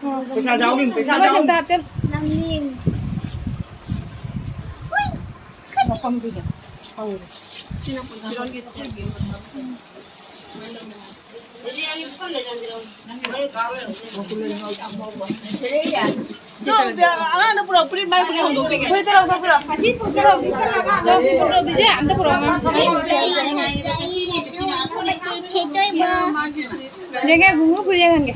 ꯄꯩꯁꯥ ꯌꯥꯎꯔꯤ, ꯄꯩꯁꯥ ꯌꯥꯎꯔꯤ꯫ ꯃꯐꯝꯗꯨꯗ ꯍꯧꯔꯦ꯫ ꯑꯉꯥꯡꯅ ꯄꯨꯔꯛꯄ ꯐꯨꯔꯤꯠ ꯃꯥꯏ ꯐꯨꯔꯤꯠ ꯍꯣꯡꯗꯣꯛꯄꯤꯒꯦ꯫ ꯐꯨꯔꯤꯠꯇꯣ ꯂꯧꯊꯣꯛꯄꯤꯔꯣ꯫ ꯑꯁꯤ ꯄꯨꯁꯤꯜꯂꯣ, ꯄꯨꯁꯤꯜꯂꯣ, ꯑꯉꯥꯡ ꯂꯧꯕꯤ ꯄꯨꯔꯛꯑꯣ, ꯕꯤꯖꯤ, ꯑꯝꯇ ꯄꯨꯔꯛꯑꯣ, ꯑꯉꯥꯡ꯫ ꯊꯦꯠꯇꯣꯏꯕ꯫ ꯌꯦꯡꯒꯦ, ꯒꯨꯡꯒꯨ ꯐꯨꯔꯤꯠ ꯌꯦꯡꯍꯟꯒꯦ꯫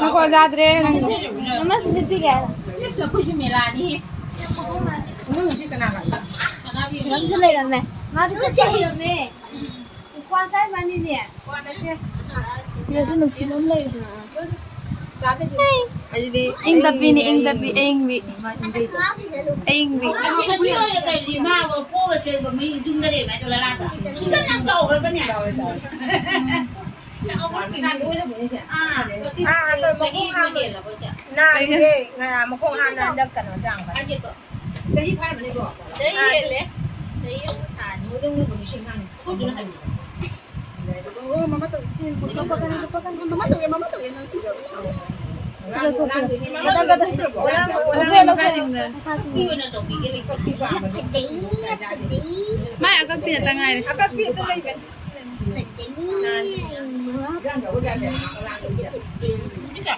ꯃꯈꯣꯟ ꯇꯥꯗ꯭ꯔꯦ ꯅꯪ꯫ ꯑꯃ ꯁꯤꯗ ꯄꯤꯒꯦ ꯍꯥꯏꯔꯣ? ꯑꯩꯈꯣꯏꯁꯨ ꯃꯦꯂꯥꯅꯤ꯫ ꯒꯨꯡꯒꯨꯁꯤ ꯀꯅꯥ ꯀꯅꯥ? ꯁꯤꯗꯁꯨ ꯂꯩꯔꯝꯃꯦ꯫ ꯃꯥꯗꯤ ꯆꯠꯈ꯭ꯔꯦ꯫ ꯀ꯭ꯋꯥ ꯆꯥꯏ ꯃꯥꯅꯤꯅꯦ꯫ ꯁꯤꯗꯁꯨ ꯅꯨꯡꯁꯤꯕ ꯑꯃ ꯂꯩꯔꯦ꯫ ꯆꯥꯗꯣꯏꯅꯦ꯫ ꯏꯪ ꯇꯞꯄꯤꯅꯤ, ꯏꯪ ꯇꯞꯄꯤ, ꯑꯏꯪꯕꯤ꯫ ꯑꯏꯪꯕꯤ꯫ ꯑꯁꯤ, ꯑꯁꯤ ꯑꯣꯏꯔꯦ ꯀꯩꯅꯣ, ꯏꯃꯥꯒ ꯄꯣꯛꯑꯒ ꯆꯦꯟꯕ ꯃꯌꯨꯝ ꯌꯨꯝꯗ ꯂꯩꯕ ꯍꯥꯏꯗꯣ ꯂꯂꯥꯗ꯫ ꯁꯨꯝꯗ ꯅꯪ ꯆꯥꯎꯈ꯭ꯔꯕꯅꯦ꯫ ꯆꯥꯎꯈ꯭ꯔꯕꯅꯦ꯫ ꯑꯥ, ꯑꯥ, ꯑꯗꯣ ꯃꯈꯣꯡ ꯍꯥꯝꯕ ꯅꯥꯔꯤꯌꯦ꯫ ꯉ-, ꯃꯈꯣꯡ ꯍꯥꯝꯕ ꯍꯟꯗꯛ ꯀꯩꯅꯣ ꯇꯥꯡꯕ꯫ ꯆꯍꯤ ꯐꯥꯔꯝꯃꯅꯤꯀꯣ? ꯆꯍꯤ ꯑꯥ, ꯍꯦꯜꯂꯦ꯫ ꯆꯍꯤ ꯑꯃ ꯊꯥ ꯑꯅꯤ꯫ ꯍꯧꯗꯣꯡꯅ ꯕꯨꯅꯤ ꯁꯤ ꯑꯉꯥꯡꯁꯦ꯫ ꯍꯧꯗꯣꯡꯅ ꯍꯜꯂꯦ꯫ ꯑꯣ, ꯃꯃꯥ ꯇꯧꯒꯦ꯫ ꯀꯞꯄꯛꯀꯅꯨ, ꯀꯞꯄꯛꯀꯅꯨ꯫ ꯃꯃꯥ ꯇꯧꯒꯦ, ꯃꯃꯥ ꯇꯧꯒꯦ, ꯅꯪ ꯄꯤꯗꯧ꯫ ꯃꯥꯏ ꯑꯀꯛꯄꯤ ꯉꯥꯛꯇ ꯉꯥꯏꯔꯦ꯫ ꯑꯀꯛꯄꯤ ꯑꯗꯨꯝ ꯂꯩꯕꯅꯤ꯫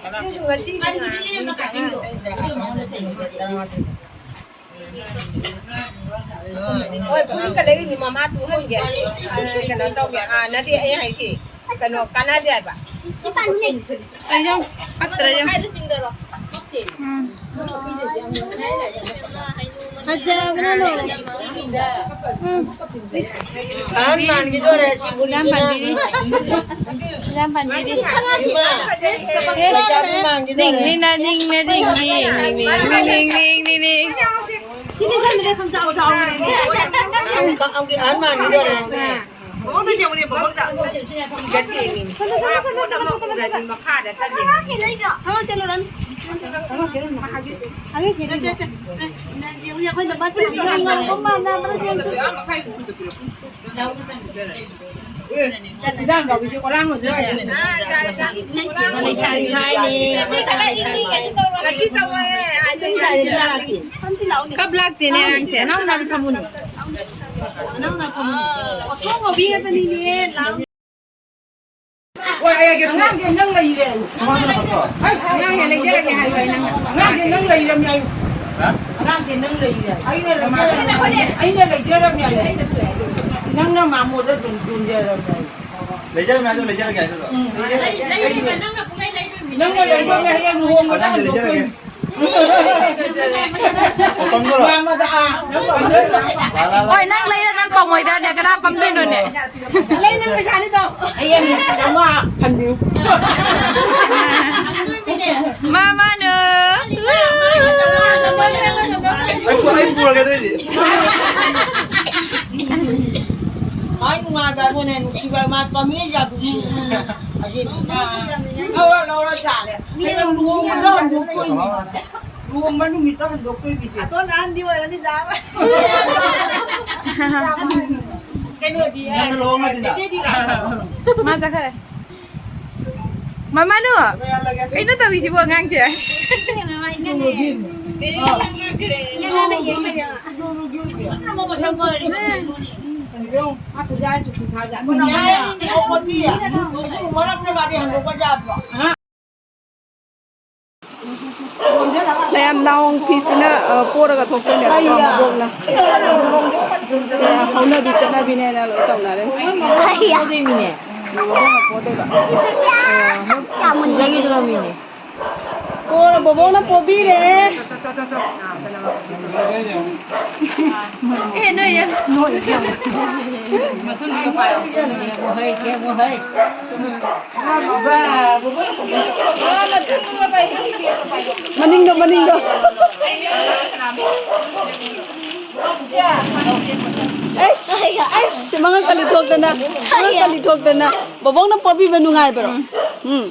ꯑꯗꯨꯁꯨ ꯉꯁꯤ ꯍꯣꯏ, ꯐꯨꯔꯤꯠꯀ ꯂꯩꯔꯤꯅꯤ, ꯃꯃꯥ ꯇꯨꯍꯟꯒꯦ꯫ ꯑ, ꯀꯩꯅꯣ ꯇꯧꯒꯦ꯫ ꯑ, ꯅꯠꯇꯦ, ꯑꯩ ꯍꯥꯏꯁꯤ, ꯀꯩꯅꯣ, ꯀꯥꯟꯅꯗꯦ ꯍꯥꯏꯕ꯫ ꯑꯩ ꯌꯥꯝ ꯄꯛꯇ꯭ꯔꯦ, ꯌꯥꯝ꯫ ꯎꯝ꯫ ꯐꯖꯕꯅ ꯂꯣꯏꯔꯦ꯫ ꯎꯝ꯫ ꯏꯁ꯫ ꯑꯍꯟ ꯃꯥꯟꯈꯤꯗꯣꯔꯦ, ꯁꯤ ꯌꯥꯝ ꯕꯨꯔꯤꯁꯤꯅ꯫ ꯄꯥꯟꯕꯤꯔꯤ꯫ ꯌꯥꯝ ꯄꯥꯟꯕꯤꯔꯤ꯫ ꯏꯃꯥ, ꯂꯩꯁꯥꯕꯤ ꯃꯥꯟꯈꯤꯗꯣꯔꯦ꯫ ꯅꯤꯡꯅ, ꯅꯤꯡꯅ, ꯅꯤꯡ, ꯅꯤꯡ, ꯅꯤꯡ, ꯅꯤꯡ, ꯅꯤꯡ, ꯅꯤꯡ, ꯅꯤꯡ, ꯅꯤꯡ꯫ ꯁꯤꯗꯤ ꯈꯪꯗꯦ, ꯈꯪꯆꯥꯎ ꯆꯥꯎꯔꯦꯅꯦ꯫ ꯑꯃꯨꯛ, ꯑꯃꯨꯛ ꯑꯍꯟ ꯃꯥꯟꯈꯤꯗꯣꯔꯦ꯫ ꯃꯉꯣꯟꯗ ꯌꯦꯡꯉꯨꯅꯦ, ꯃꯉꯣꯟꯗ꯫ ꯁꯤꯗ ꯆꯦꯟꯉꯤꯅꯦ꯫ ꯃꯥ ꯄꯣꯠ ꯑꯃ ꯄꯨꯔꯗꯤ ꯃꯈꯥꯗ ꯆꯠꯂꯤꯅꯦ꯫ ꯊꯕꯛ ꯆꯠꯂꯨꯔꯅꯨ꯫ ꯊꯕꯛ ꯆꯠꯂꯨꯔꯅꯨ꯫ ꯆꯠ, ꯆꯠ, ꯆꯠ꯫ ꯌꯦꯡꯉꯨ, ꯑꯩꯈꯣꯏ ꯅꯨꯄꯥ ꯐꯨꯔꯤꯠ ꯉꯧꯕ ꯃꯥꯟꯅꯕ꯭ꯔꯥ ꯌꯦꯡꯉꯨ꯫ ꯏꯟꯖꯥꯡ ꯀꯧꯕꯤꯁꯦ ꯑꯣꯂꯥꯡ ꯑꯣꯏꯗꯣꯏꯅꯦ꯫ ꯂꯩꯁꯥꯕꯤ ꯍꯥꯏꯅꯦ꯫ ꯉꯁꯤ ꯇꯧꯋꯦ꯫ ꯀꯞ ꯂꯥꯛꯇꯦꯅꯦ ꯑꯉꯥꯡꯁꯦ꯫ ꯅꯅꯥꯎ ꯅꯅꯥꯎ ꯐꯝꯃꯨꯅꯦ꯫ ꯅꯅꯥꯎ ꯅꯅꯥꯎ ꯐꯝꯃꯨꯅꯦ꯫ ꯑꯣ, ꯁꯣꯝ ꯍꯧꯕꯤꯒꯗꯅꯤꯅꯦ꯫ ꯍꯣꯏ, ꯑꯩ ꯍꯥꯏꯒꯦ, ꯁꯨꯃꯥꯏꯅ꯫ ꯑꯉꯥꯡꯁꯦ ꯅꯪ ꯂꯩꯔꯦ꯫ ꯁꯨꯃꯥꯡꯗ ꯐꯝꯃꯣ꯫ ꯍꯩ, ꯑꯉꯥꯡꯁꯦ ꯂꯩꯖꯔꯒꯦ ꯍꯥꯏꯌꯨ, ꯑꯩ ꯅꯪ꯫ ꯑꯉꯥꯡꯁꯦ ꯅꯪ ꯂꯩꯔꯝꯃꯦ ꯍꯥꯏꯌꯨ꯫ ꯍꯥ? ꯑꯉꯥꯡꯁꯦ ꯅꯪ ꯂꯩꯔꯦ꯫ ꯑꯩꯅ ꯂꯩꯖꯔꯝꯃꯦ ꯍꯥꯏꯌꯨ꯫ ꯑꯩꯅ ꯂꯩꯖꯔꯝꯃꯦ ꯍꯥꯏꯌꯨ꯫ ꯅꯪꯅ ꯃꯥꯃꯣꯗ ꯑꯗꯨꯝ ꯌꯣꯟꯖꯔꯝꯃꯦ ꯍꯥꯏꯌꯨ꯫ ꯂꯩꯖꯔꯝꯃꯦ ꯍꯥꯏꯗꯣ ꯂꯩꯖꯔꯒꯦ ꯍꯥꯏꯗꯣ꯫ ꯎꯝ, ꯂꯩꯖꯔꯒꯦ꯫ ꯅꯪꯅ ꯂꯩꯕ ꯍꯌꯦꯡ ꯂꯨꯍꯣꯡꯕꯗ ꯑꯉꯥꯡꯁꯦ ꯂꯩꯖꯔꯒꯦ꯫ ꯍꯟꯗꯣꯛꯇꯣꯏꯅꯤ꯫ ꯍꯣꯏ, ꯅꯪ ꯂꯩꯔ ꯅꯪ ꯄꯝꯃꯣꯏꯗ꯭ꯔꯅꯦ? ꯀꯅꯥ ꯄꯝꯗꯣꯏꯅꯣꯅꯦ? ꯂꯩ, ꯅꯪ ꯄꯩꯁꯥꯅꯤ ꯇꯧ꯫ ꯍꯌꯦꯡ ꯆꯥꯝꯃꯉꯥ ꯍꯟꯕꯤꯌꯨ꯫ ꯃꯃꯥꯅꯨ꯫ ꯑꯩ ꯄꯨꯔꯒꯦ ꯑꯗꯨꯏꯗꯤ꯫ ꯈ꯭ꯋꯥꯏ ꯅꯨꯡꯉꯥꯏꯕ ꯑꯩꯉꯣꯟꯗ ꯅꯨꯡꯁꯤꯕ ꯃꯥ ꯄꯝꯃꯤ ꯌꯥꯗꯨꯗꯤ꯫ ꯑꯁꯤ ꯂꯧꯔ ꯂꯧꯔ ꯆꯥꯔꯦ꯫ ꯍꯌꯦꯡ ꯂꯨꯍꯣꯡꯕꯗ ꯍꯟꯗꯣꯛꯇꯣꯏꯅꯤ꯫ ꯂꯨꯍꯣꯡꯕ ꯅꯨꯃꯤꯠꯇ ꯍꯟꯗꯣꯛꯇꯣꯏꯅꯤ ꯏꯆꯦ꯫ ꯑꯇꯣꯟ ꯑꯍꯟꯗꯤ ꯑꯣꯏꯔꯅꯤꯗ꯫ ꯀꯩꯅꯣꯗꯤ ꯉꯟꯅ ꯂꯨꯍꯣꯡꯉꯗꯤꯅ꯫ ꯏꯆꯦꯗꯤ ꯃꯥ ꯆꯠꯈ꯭ꯔꯦ꯫ ꯃꯃꯥꯅꯨ, ꯀꯩꯅꯣ ꯇꯧꯔꯤꯁꯤꯕꯨ ꯑꯉꯥꯡꯁꯦ? ꯃꯌꯥꯝ ꯅꯥꯎ ꯐꯤꯁꯤꯅ, ꯑ, ꯄꯣꯔꯒ ꯊꯣꯛꯇꯣꯏꯅꯦꯕꯀꯣ, ꯃꯕꯣꯛꯅ꯫ ꯁꯦ, ꯍꯧꯅꯕꯤ ꯆꯠꯅꯕꯤꯅꯦꯅ ꯂꯣꯏ ꯇꯧꯅꯔꯦ꯫ ꯃꯕꯣꯛꯅ ꯄꯣꯗꯣꯏꯕ꯫ ꯑ, ꯄꯨꯖꯈꯤꯗ꯭ꯔꯣꯃꯤꯅꯦ꯫ ꯄꯣꯔ-, ꯕꯣꯕꯣꯛꯅ ꯄꯣꯕꯤꯔꯦ꯫ ꯑꯦ, ꯅꯣꯏ ꯌꯥꯝ ꯅꯣꯏ ꯌꯥꯝ꯫ ꯃꯅꯤꯡꯗꯣ, ꯃꯅꯤꯡꯗꯣ꯫ ꯑꯩꯁ, ꯑꯩꯁ, ꯃꯉꯛ ꯀꯜꯂꯤ ꯊꯣꯛꯇꯅ, ꯃꯉꯛ ꯀꯜꯂꯤ ꯊꯣꯛꯇꯅ꯫ ꯕꯣꯕꯣꯛꯅ ꯄꯣꯕꯤꯕ ꯅꯨꯡꯉꯥꯏꯕ꯭ꯔꯣ? ꯎꯝ꯫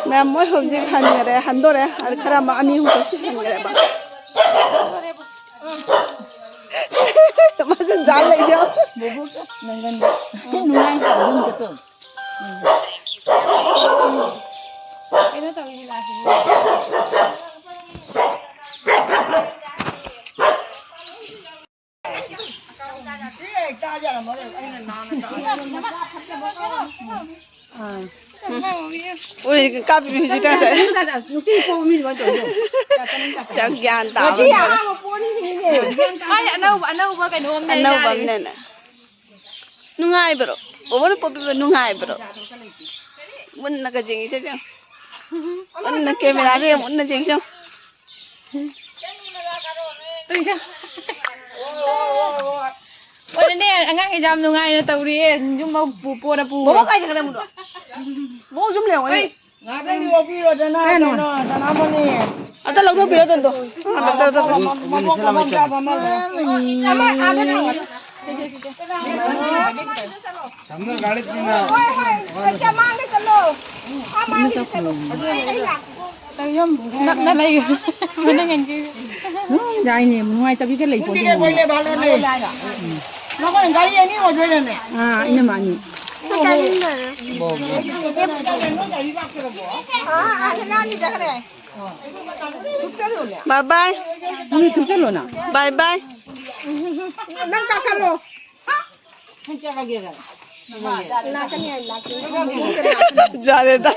ꯃꯌꯥꯝ ꯃꯣꯏ ꯍꯧꯖꯤꯛ ꯍꯟꯈꯔꯦ, ꯍꯟꯗꯣꯔꯦ꯫ ꯑꯗ ꯈꯔ ꯑꯃ ꯑꯅꯤ ꯑꯍꯨꯝ ꯈꯛꯇꯤ ꯍꯟꯈꯔꯦꯕ꯫ ꯃꯥꯁꯦ ꯖꯥꯠ ꯂꯩꯌꯣ꯫ ꯕꯣꯕꯣꯛ ꯅꯪꯒꯟꯗ ꯅꯨꯡꯉꯥꯏ ꯇꯧꯕ ꯑꯝꯇ ꯇꯧ꯫ ꯀꯩꯅꯣ ꯇꯧꯔꯤꯁꯤ ꯂꯥꯛꯁꯤꯕꯨ꯫ ꯎꯔꯤ ꯀꯥꯞꯄꯤ ꯍꯧꯖꯤꯛ ꯇꯥꯏ꯫ ꯌꯥꯝ ꯒ꯭ꯌꯥꯟ ꯇꯥꯕ꯫ ꯃꯥꯏ ꯑꯅꯧꯕ, ꯑꯅꯧꯕ ꯀꯩꯅꯣꯝꯅꯦ ꯑꯅꯧꯕ ꯌꯥꯔꯤ꯫ ꯑꯃꯅꯦꯅꯦ꯫ ꯅꯨꯡꯉꯥꯏꯕ꯭ꯔꯣ? ꯕꯣꯕꯣꯅ ꯄꯣꯛꯄꯤꯕ ꯅꯨꯡꯉꯥꯏꯕ꯭ꯔꯣ? ꯃꯨꯟꯅꯒ ꯌꯦꯡꯉꯤꯁꯦ ꯌꯦꯡꯉꯣ꯫ ꯃꯨꯟꯅ cameraꯗ ꯌꯥꯝ ꯃꯨꯟꯅ ꯌꯦꯡꯁꯤ ꯌꯦꯡꯉꯣ꯫ ꯇꯧꯏꯁꯦ꯫ ꯑꯣꯏꯔꯦꯅꯦ, ꯑꯉꯥꯡꯈꯩꯁꯦ ꯌꯥꯝ ꯅꯨꯡꯉꯥꯏꯅ ꯇꯧꯔꯤꯌꯦ, ꯌꯨꯝ ꯄꯨ-, ꯄꯣꯔ ꯄꯨ꯫ ꯕꯣꯕꯣꯛ ꯀꯥꯏ ꯆꯠꯈ꯭ꯔꯦ ꯑꯃꯨꯛ? ꯕꯣꯕꯣꯛ ꯌꯨꯝ ꯂꯩꯍꯧꯕꯅꯤ꯫ ꯍꯣꯏ꯫ ꯉꯥꯏꯍꯥꯛꯇꯪ ꯌꯣꯛꯄꯤꯔꯣꯗꯅ, ꯀꯩꯅꯣ? ꯀꯩꯅꯣ, ꯁꯅꯥꯃꯅꯤ꯫ ꯑꯝꯇ ꯂꯧꯊꯣꯛꯄꯤꯔꯣ, ꯑꯗꯨꯝꯗꯣ꯫ ꯑꯥ, ꯂꯧꯊꯣꯛ, ꯂꯧꯊꯣꯛ, ꯂꯧꯊꯣꯛ꯫ ꯃꯕꯣꯛ, ꯃꯕꯣꯛ ꯃꯐꯝ ꯆꯥꯕ ꯑꯃ ꯂꯩ꯫ ꯑꯃ, ꯑꯥꯗ ꯊꯝꯃꯣ꯫ ꯍꯣꯏ, ꯍꯣꯏ, ꯁꯦ, ꯁꯦ, ꯁꯦ꯫ ꯍꯣꯏ, ꯍꯣꯏ, ꯆꯠꯂꯣ꯫ ꯑꯥ, ꯃꯥꯡꯒꯤꯗ ꯆꯠꯂꯣ꯫ ꯑꯩ, ꯑꯩ ꯂꯥꯛꯀꯦ꯫ ꯅꯛꯅ ꯂꯩ꯫ ꯃꯅꯪ ꯍꯟꯈꯤ꯫ ꯎꯝ, ꯌꯥꯏꯅꯦ, ꯅꯨꯡꯉꯥꯏꯇꯕꯤꯒ ꯂꯩ ꯄꯣꯠꯇꯦ꯫ ꯃꯈꯣꯏ ꯒꯥꯔꯤ ꯑꯅꯤ ꯑꯣꯏꯗꯣꯏꯔꯅꯦ? ꯑꯥ, ꯏꯅꯝꯃ ꯑꯅꯤ꯫ Bye bye꯫ ꯎꯝ, ꯊꯨꯞꯆꯜꯂꯣ ꯅꯪ꯫ Bye bye꯫ ꯅꯪ ꯀꯥꯈꯠꯂꯣ꯫ ꯌꯥꯔꯦꯗ꯫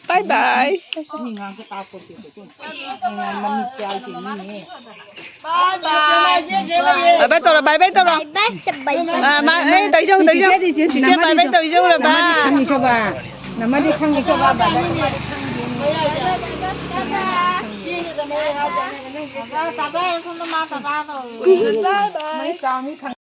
Bye bye꯫ Bye bye ꯇꯧꯔꯣ, bye bye ꯇꯧꯔꯣ꯫ Bye bye, bye bye꯫ ꯑ, ꯃꯥ, ꯑꯦ, ꯇꯧꯖꯧ, ꯇꯧꯖꯧ꯫ ꯆꯤꯆꯦꯗꯤ, ꯆꯤꯆꯦ, ꯆꯤꯆꯦ bye bye ꯅꯃꯗꯤ ꯇꯧꯖꯧꯔꯕ꯫ ꯈꯪꯉꯤ ꯁꯣꯕ꯫ ꯅꯃꯗꯤ ꯈꯪꯉꯤ ꯁꯣꯕ꯫ Bye bye꯫